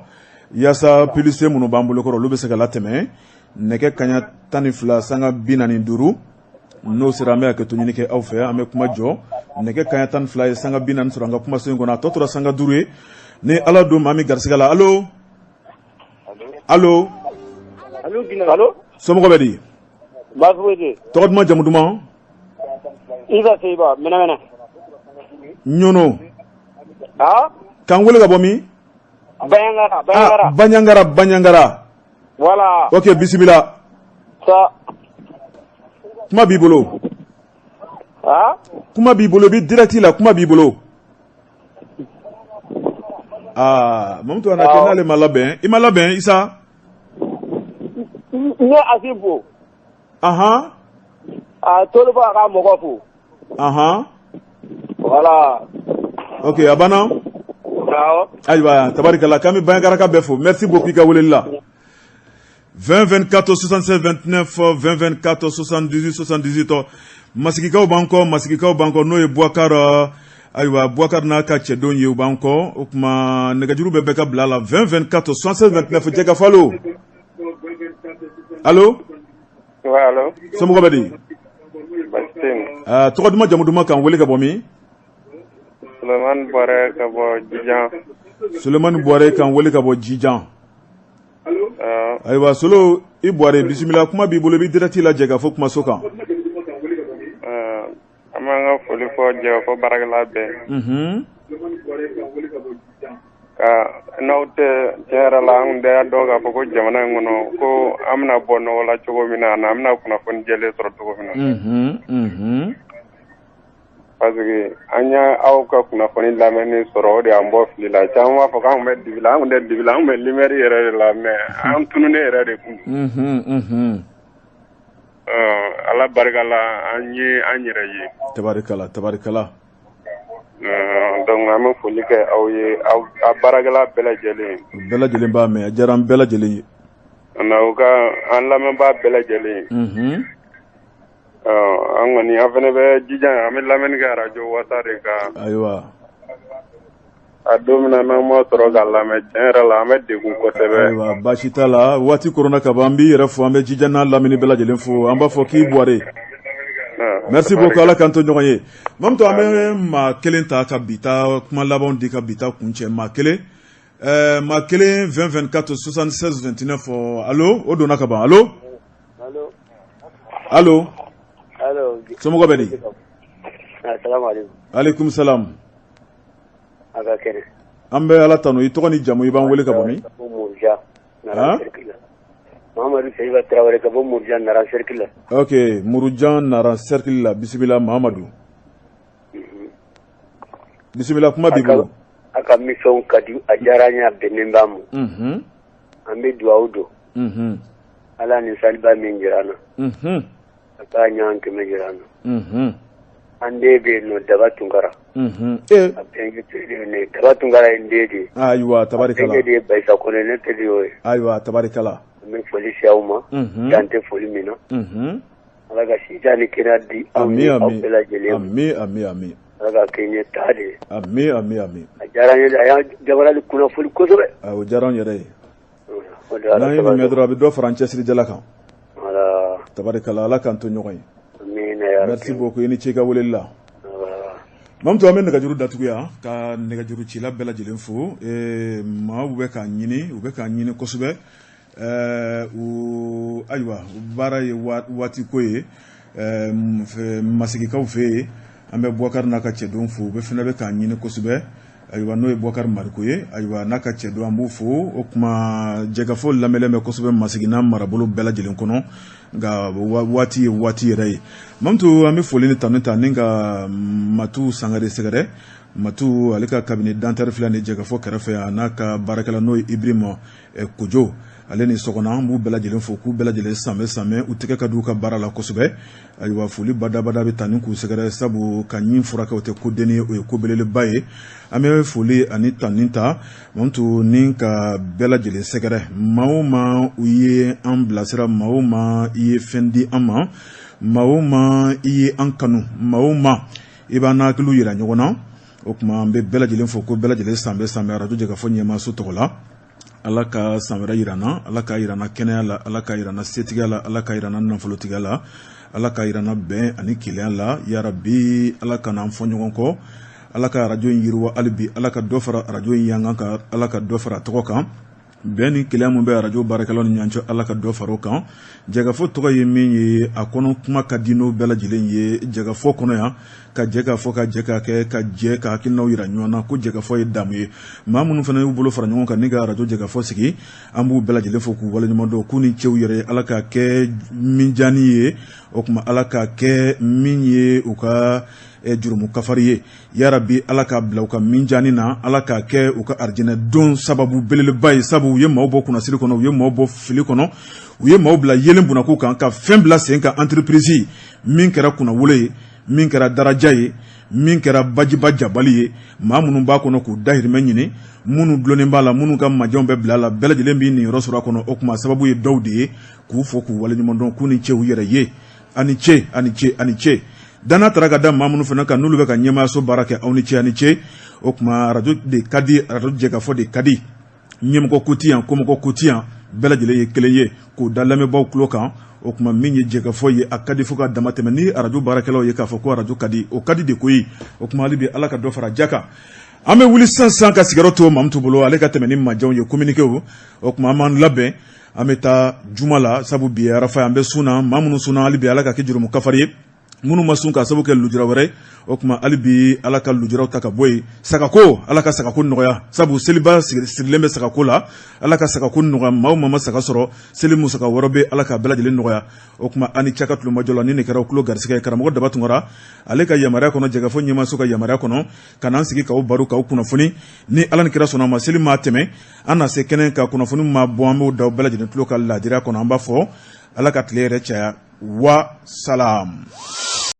yaasa publicité minnu b'an bolo kɔrɔ, olu bɛ se ka latɛmɛ. Nɛgɛ kaɲa 12 sanga 45, n'o sera, an bɛ hakɛto ɲini kɛ aw fɛ, an bɛ kuma jɔ. Nɛgɛ kaɲa 12 ye sanga 40 sɔrɔ an ka kumaso in kɔnɔ, a tɔ tora sanga 5 ye. Ni Ala don maa min garisigɛ la. Allo, allo. Allo. Somɔgɔw bɛ di? Baasi foyi tɛ. Tɔgɔ duman, jamu duman? Isa Seiba, Mɛnɛmɛnɛ. Ɲɔnɔ. Ah? K'an wele ka bɔ min? Bandiagara, Bandiagara. Ah, Bandiagara, Bandiagara. Voilà. Ok, bisimila. Ça. Kuma b'i bolo. Ah? Kuma b'i bolo, i bɛ direct la, kuma b'i bolo. Aa, Mamutu, a na kɛ n'ale ma labɛn. I ma labɛn, Isa? N ye Asi fo. A Toliba a ka mɔgɔ fo. Voilà. Ok, a banna? Awɔ. Ayiwa, tabarikala, k'an bɛ Bandiagaraka bɛɛ fo. Merci beaucoup i ka weleli la. 20 24 76 29, 20 24 78 78. Masigikaw b'an kɔ, masigikaw b'an kɔ, n'o ye Boubacar, ayiwa, Boubacar n'a ka cɛdenw ye, u b'an kɔ. O tuma nɛgɛjuru bɛ bɛɛ ka bila la. 20 24 76 29. Jɛkafɔ, allo, allo. Ouais, allo. Somɔgɔw bɛ di? Baasi tɛ yen. Tɔgɔ duman, jamu duman, k'an wele ka bɔ min? Sulemani Buwarɛ ka bɔ Jijan. Sulemani Buwarɛ k'an wele ka bɔ Jijan. Ayiwa, Solo, i Buwarɛ, bisimila, kuma b'i bolo, i bɛ direct la Jɛkafɔ kumaso kan. An b'an ka foli fɔ Jɛkafɔ baarakɛla bɛɛ. Ka n'aw tɛ, tiɲɛ yɛrɛ la, an tun tɛ dɔn k'a fɔ ko jamana in kɔnɔ ko an bɛna bɔ nɔgɔ la cogo min na, ani an bɛna kunnafoni jɛlen sɔrɔ cogo min na. Parce que an y'a aw ka kunnafoni lamɛnni sɔrɔ, o de y'an bɔ fili la. Caman b'a fɔ k'an tun bɛ dibi la, an tun tɛ dibi la, an tun bɛ lumière yɛrɛ de la, mais an tununnen yɛrɛ de kun don. Ala barika la, an ye an yɛrɛ ye. Tabarikala, tabarikala. Donc an bɛ foli kɛ aw ye, aw a baarakɛla bɛɛ lajɛlen. Bɛɛ lajɛlen b'a mɛn, a diyara an bɛɛ lajɛlen ye. Ani ka an lamɛnbaa bɛɛ lajɛlen. An kɔni, an fana bɛ jija, an bɛ lamɛnni kɛ arajo Wasa de kan. A don min na n'an ma sɔrɔ ka lamɛn, tiɲɛ yɛrɛ la, an bɛ degun kosɛbɛ. Ayiwa, baasi t'a la, waati koronna ka ban. An b'i yɛrɛ fo, an bɛ jija n'a lamini bɛɛ lajɛlen fo, an b'a fɔ k'i Buwarɛ. Merci beaucoup, Ala k'an to ɲɔgɔn ye. Mamutu, an bɛ maa kelen ta ka bi ta kuma labanw di, ka bi ta kuncɛ. Maa kelen, maa kelen, 20 24 76 29. Allo, o donna ka ban. Allo, allo. Somɔgɔw bɛ di? Aleykum salam. A ka kɛnɛ? An bɛ Ala tanu. I tɔgɔ ni jamu, i b'an wele ka bɔ min? Mamadu Seyiba Tarawele ka bɔ Murujan Nara cercle la. Ok, Murujan Nara cercle la. Bisimila, Mamadu, bisimila, kuma b'i bolo. A ka mission ka di, a diyara an ye, a bɛnnen b'a ma. An bɛ dugawu don. Ala ni saliba min jira an na. A k'a ɲɔgɔn 100 jira an na. An den bɛ yen nɔ, Daba Tunkara. A bɛnkɛ teri ne Daba Tunkara ye n den de ye. Ayiwa, tabarikala. A bɛnkɛ de ye Bayisa Kɔnɛ, ne teri y'o ye. Ayiwa, tabarikala. An bɛ foli se aw ma. Dan tɛ foli min na. Ala ka sijan ni kɛnɛya di aw ni aw bɛɛ lajɛlen ma. Ami, ami, ami. Ala ka kɛ ɲɛ taa de ye. Ami, ami, ami. A diyara n ye, a y'an jabarali kunnafoni kosɛbɛ. O diyara an yɛrɛ ye. N'an ye nin mɛn dɔrɔn, a bɛ dɔ fara an cɛsirijala kan. Tabarikala, Ala k'an to ɲɔgɔn ye. Merci beaucoup, i ni ce i ka weleli la. Mamutu, an bɛ nɛgɛjuru datugu yan ka nɛgɛjuru cila bɛɛ lajɛlen fo. Maaw bɛ k'a ɲini, u bɛ k'a ɲini kosɛbɛ. U ayiwa, baara ye waati ko ye. Masigikaw fɛ yen, an bɛ Bubakari n'a ka cɛdenw fo. U bɛ fana bɛ k'a ɲini kosɛbɛ. Ayiwa, n'o ye Bubakari Mariko ye, ayiwa, n'a ka cɛdenw, an b'u fo. O tuma jɛkafɔ lamɛnlen bɛ kosɛbɛ Masigina marabolo bɛɛ lajɛlen kɔnɔ, nka waati ye waati yɛrɛ ye. Mamutu, an bɛ foli ni tanu ta ni ka Matu Sangare sɛgɛrɛ. Matu, ale ka cabinet dentaire filɛ nin jɛkafɔ kɛrɛfɛ yan, n'a ka baarakɛla n'o ye Ibrahima Kojo, ale ni sɔgɔna, an b'u bɛɛ lajɛlen fo k'u bɛɛ lajɛlen sanbɛ sanbɛ. U tɛgɛ ka di u ka baara la kosɛbɛ. Ayiwa, foli badabada bɛ ta ni k'u sɛgɛrɛ, sabu ka ɲin furakɛ, o tɛ ko denni ye, o ye ko belebeleba ye. An bɛ foli ani tanu ta, Mamutu, ni ka bɛɛ lajɛlen sɛgɛrɛ. Maa o maa u ye an bilasira, maa o maa i ye fɛn di an ma, maa o maa i ye an kanu, maa o maa i b'an hakiliw yira ɲɔgɔn na, o tuma an bɛ bɛɛ lajɛlen fo ko bɛɛ lajɛlen sanbɛ sanbɛ arajo jɛkafɔ ɲɛmaaso tɔgɔ la. Ala ka san wɛrɛ yira an na. Ala ka yira an na kɛnɛya la, Ala ka yira an na setigiya la, Ala ka yira an na nafolotigiya la, Ala ka yira an na bɛn ani kelenya la. Yarabi, Ala ka n'an fɔ ɲɔgɔn kɔ. Ala ka arajo in yiriwa hali bi. Ala ka dɔ fara arajo in yankan kan, Ala ka dɔ fara a tɔgɔ kan. Bɛn ni kelenya min bɛ arajo baarakɛlaw ni ɲɔgɔn cɛ, Ala ka dɔ fara o kan. Jɛkafɔ tɔgɔ ye min ye, a kɔnɔ kuma ka di n'o bɛɛ lajɛlen ye. Jɛkafɔ kɔnɔ yan, ka jɛ k'a fɔ, ka jɛ k'a kɛ, ka jɛ ka hakilinaw yira ɲɔgɔn na, ko jɛkafɔ ye damu ye. Maa minnu fana y'u bolo fara ɲɔgɔn kan ni ka arajo jɛkafɔ sigi, an b'u bɛɛ lajɛlen fo k'u waleɲuman dɔn, k'u ni ce u yɛrɛ ye. Ala k'a kɛ minjani ye, o tuma Ala k'a kɛ min ye u ka jurumu kafari ye. Yarabi, Ala k'a bila u ka minjani na. Ala k'a kɛ u ka arijinɛ don sababu belebeleba ye, sabu u ye maaw bɔ kunnasiri kɔnɔ, u ye maaw bɔ fili kɔnɔ, u ye maaw bila yelen bunakun kan, ka fɛn bila sen kan, entreprise min kɛra kunnawolo ye, min kɛra daraja ye, min kɛra bajiba jabali ye. Maa minnu b'a kɔnɔ k'u dahirimɛ ɲini, minnu dulonnen b'a la, minnu ka majɛnw bɛ bila a la, bɛɛ lajɛlen b'i niyɔrɔ sɔrɔ a kɔnɔ. O tuma sababu ye dɔw de ye k'u fo k'u waleɲuman dɔn, k'u ni ce u yɛrɛ ye. A ni ce, a ni ce, a ni ce. Danaya tara ka da maa minnu fana kan, n'olu bɛ ka ɲɛmaayaso baara kɛ, aw ni ce, a ni ce. O tuma arajo de ka di, arajo jɛkafɔ de ka di. Ɲɛmɔgɔ ko ti yan, komɔgɔ ko ti yan, bɛɛ lajɛlen ye kelen ye k'o da lamɛnbaaw tulo kan. O tuma min ye jɛkafɔ ye, a ka di fo ka dama tɛmɛ. Ni arajo baarakɛlaw ye k'a fɔ ko arajo ka di, o ka di de koyi. O tuma hali bi, Ala ka dɔ fara ja kan. An bɛ wuli sisan sisan ka sigiyɔrɔ to Mamutu bolo, ale ka tɛmɛ ni majɛnw ye, communiquéw. O tuma an b'an labɛn, an bɛ taa juma la, sabu bi ye arafa ye, an bɛ sun na. Maa minnu sunna, hali bi Ala ka kɛ jurumu kafari ye. Minnu ma sun k'a sababu kɛ lujura wɛrɛ, o tuma hali bi Ala ka lujuraw ta ka bɔ yen. Sagako, Ala ka sagako nɔgɔya, sabu seliba sirilen bɛ sagako la. Ala ka sagako nɔgɔya. Maa o maa ma saga sɔrɔ, seli musaka wɛrɛ bɛ, Ala ka bɛɛ lajɛlen nɔgɔya. O tuma an ni ce ka tulomajɔ la. Ni nin kɛra tulo garisɛgɛ ye, karamɔgɔ Daba Tunkara, ale ka yamaruya kɔnɔ, jɛkafɔ ɲɛmaaso ka yamaruya kɔnɔ, ka n'an sigi k'aw baro, k'aw kunnafoni. Ni Ala ni kira sɔnna ma, seli maa tɛmɛ, an na se kɛnɛ ka kunnafoni maa bɔ, an b'o da bɛɛ lajɛlen tulo kan laadiriya kɔnɔ. An b'a fɔ Ala ka tile yɛrɛ caya. Wa salam.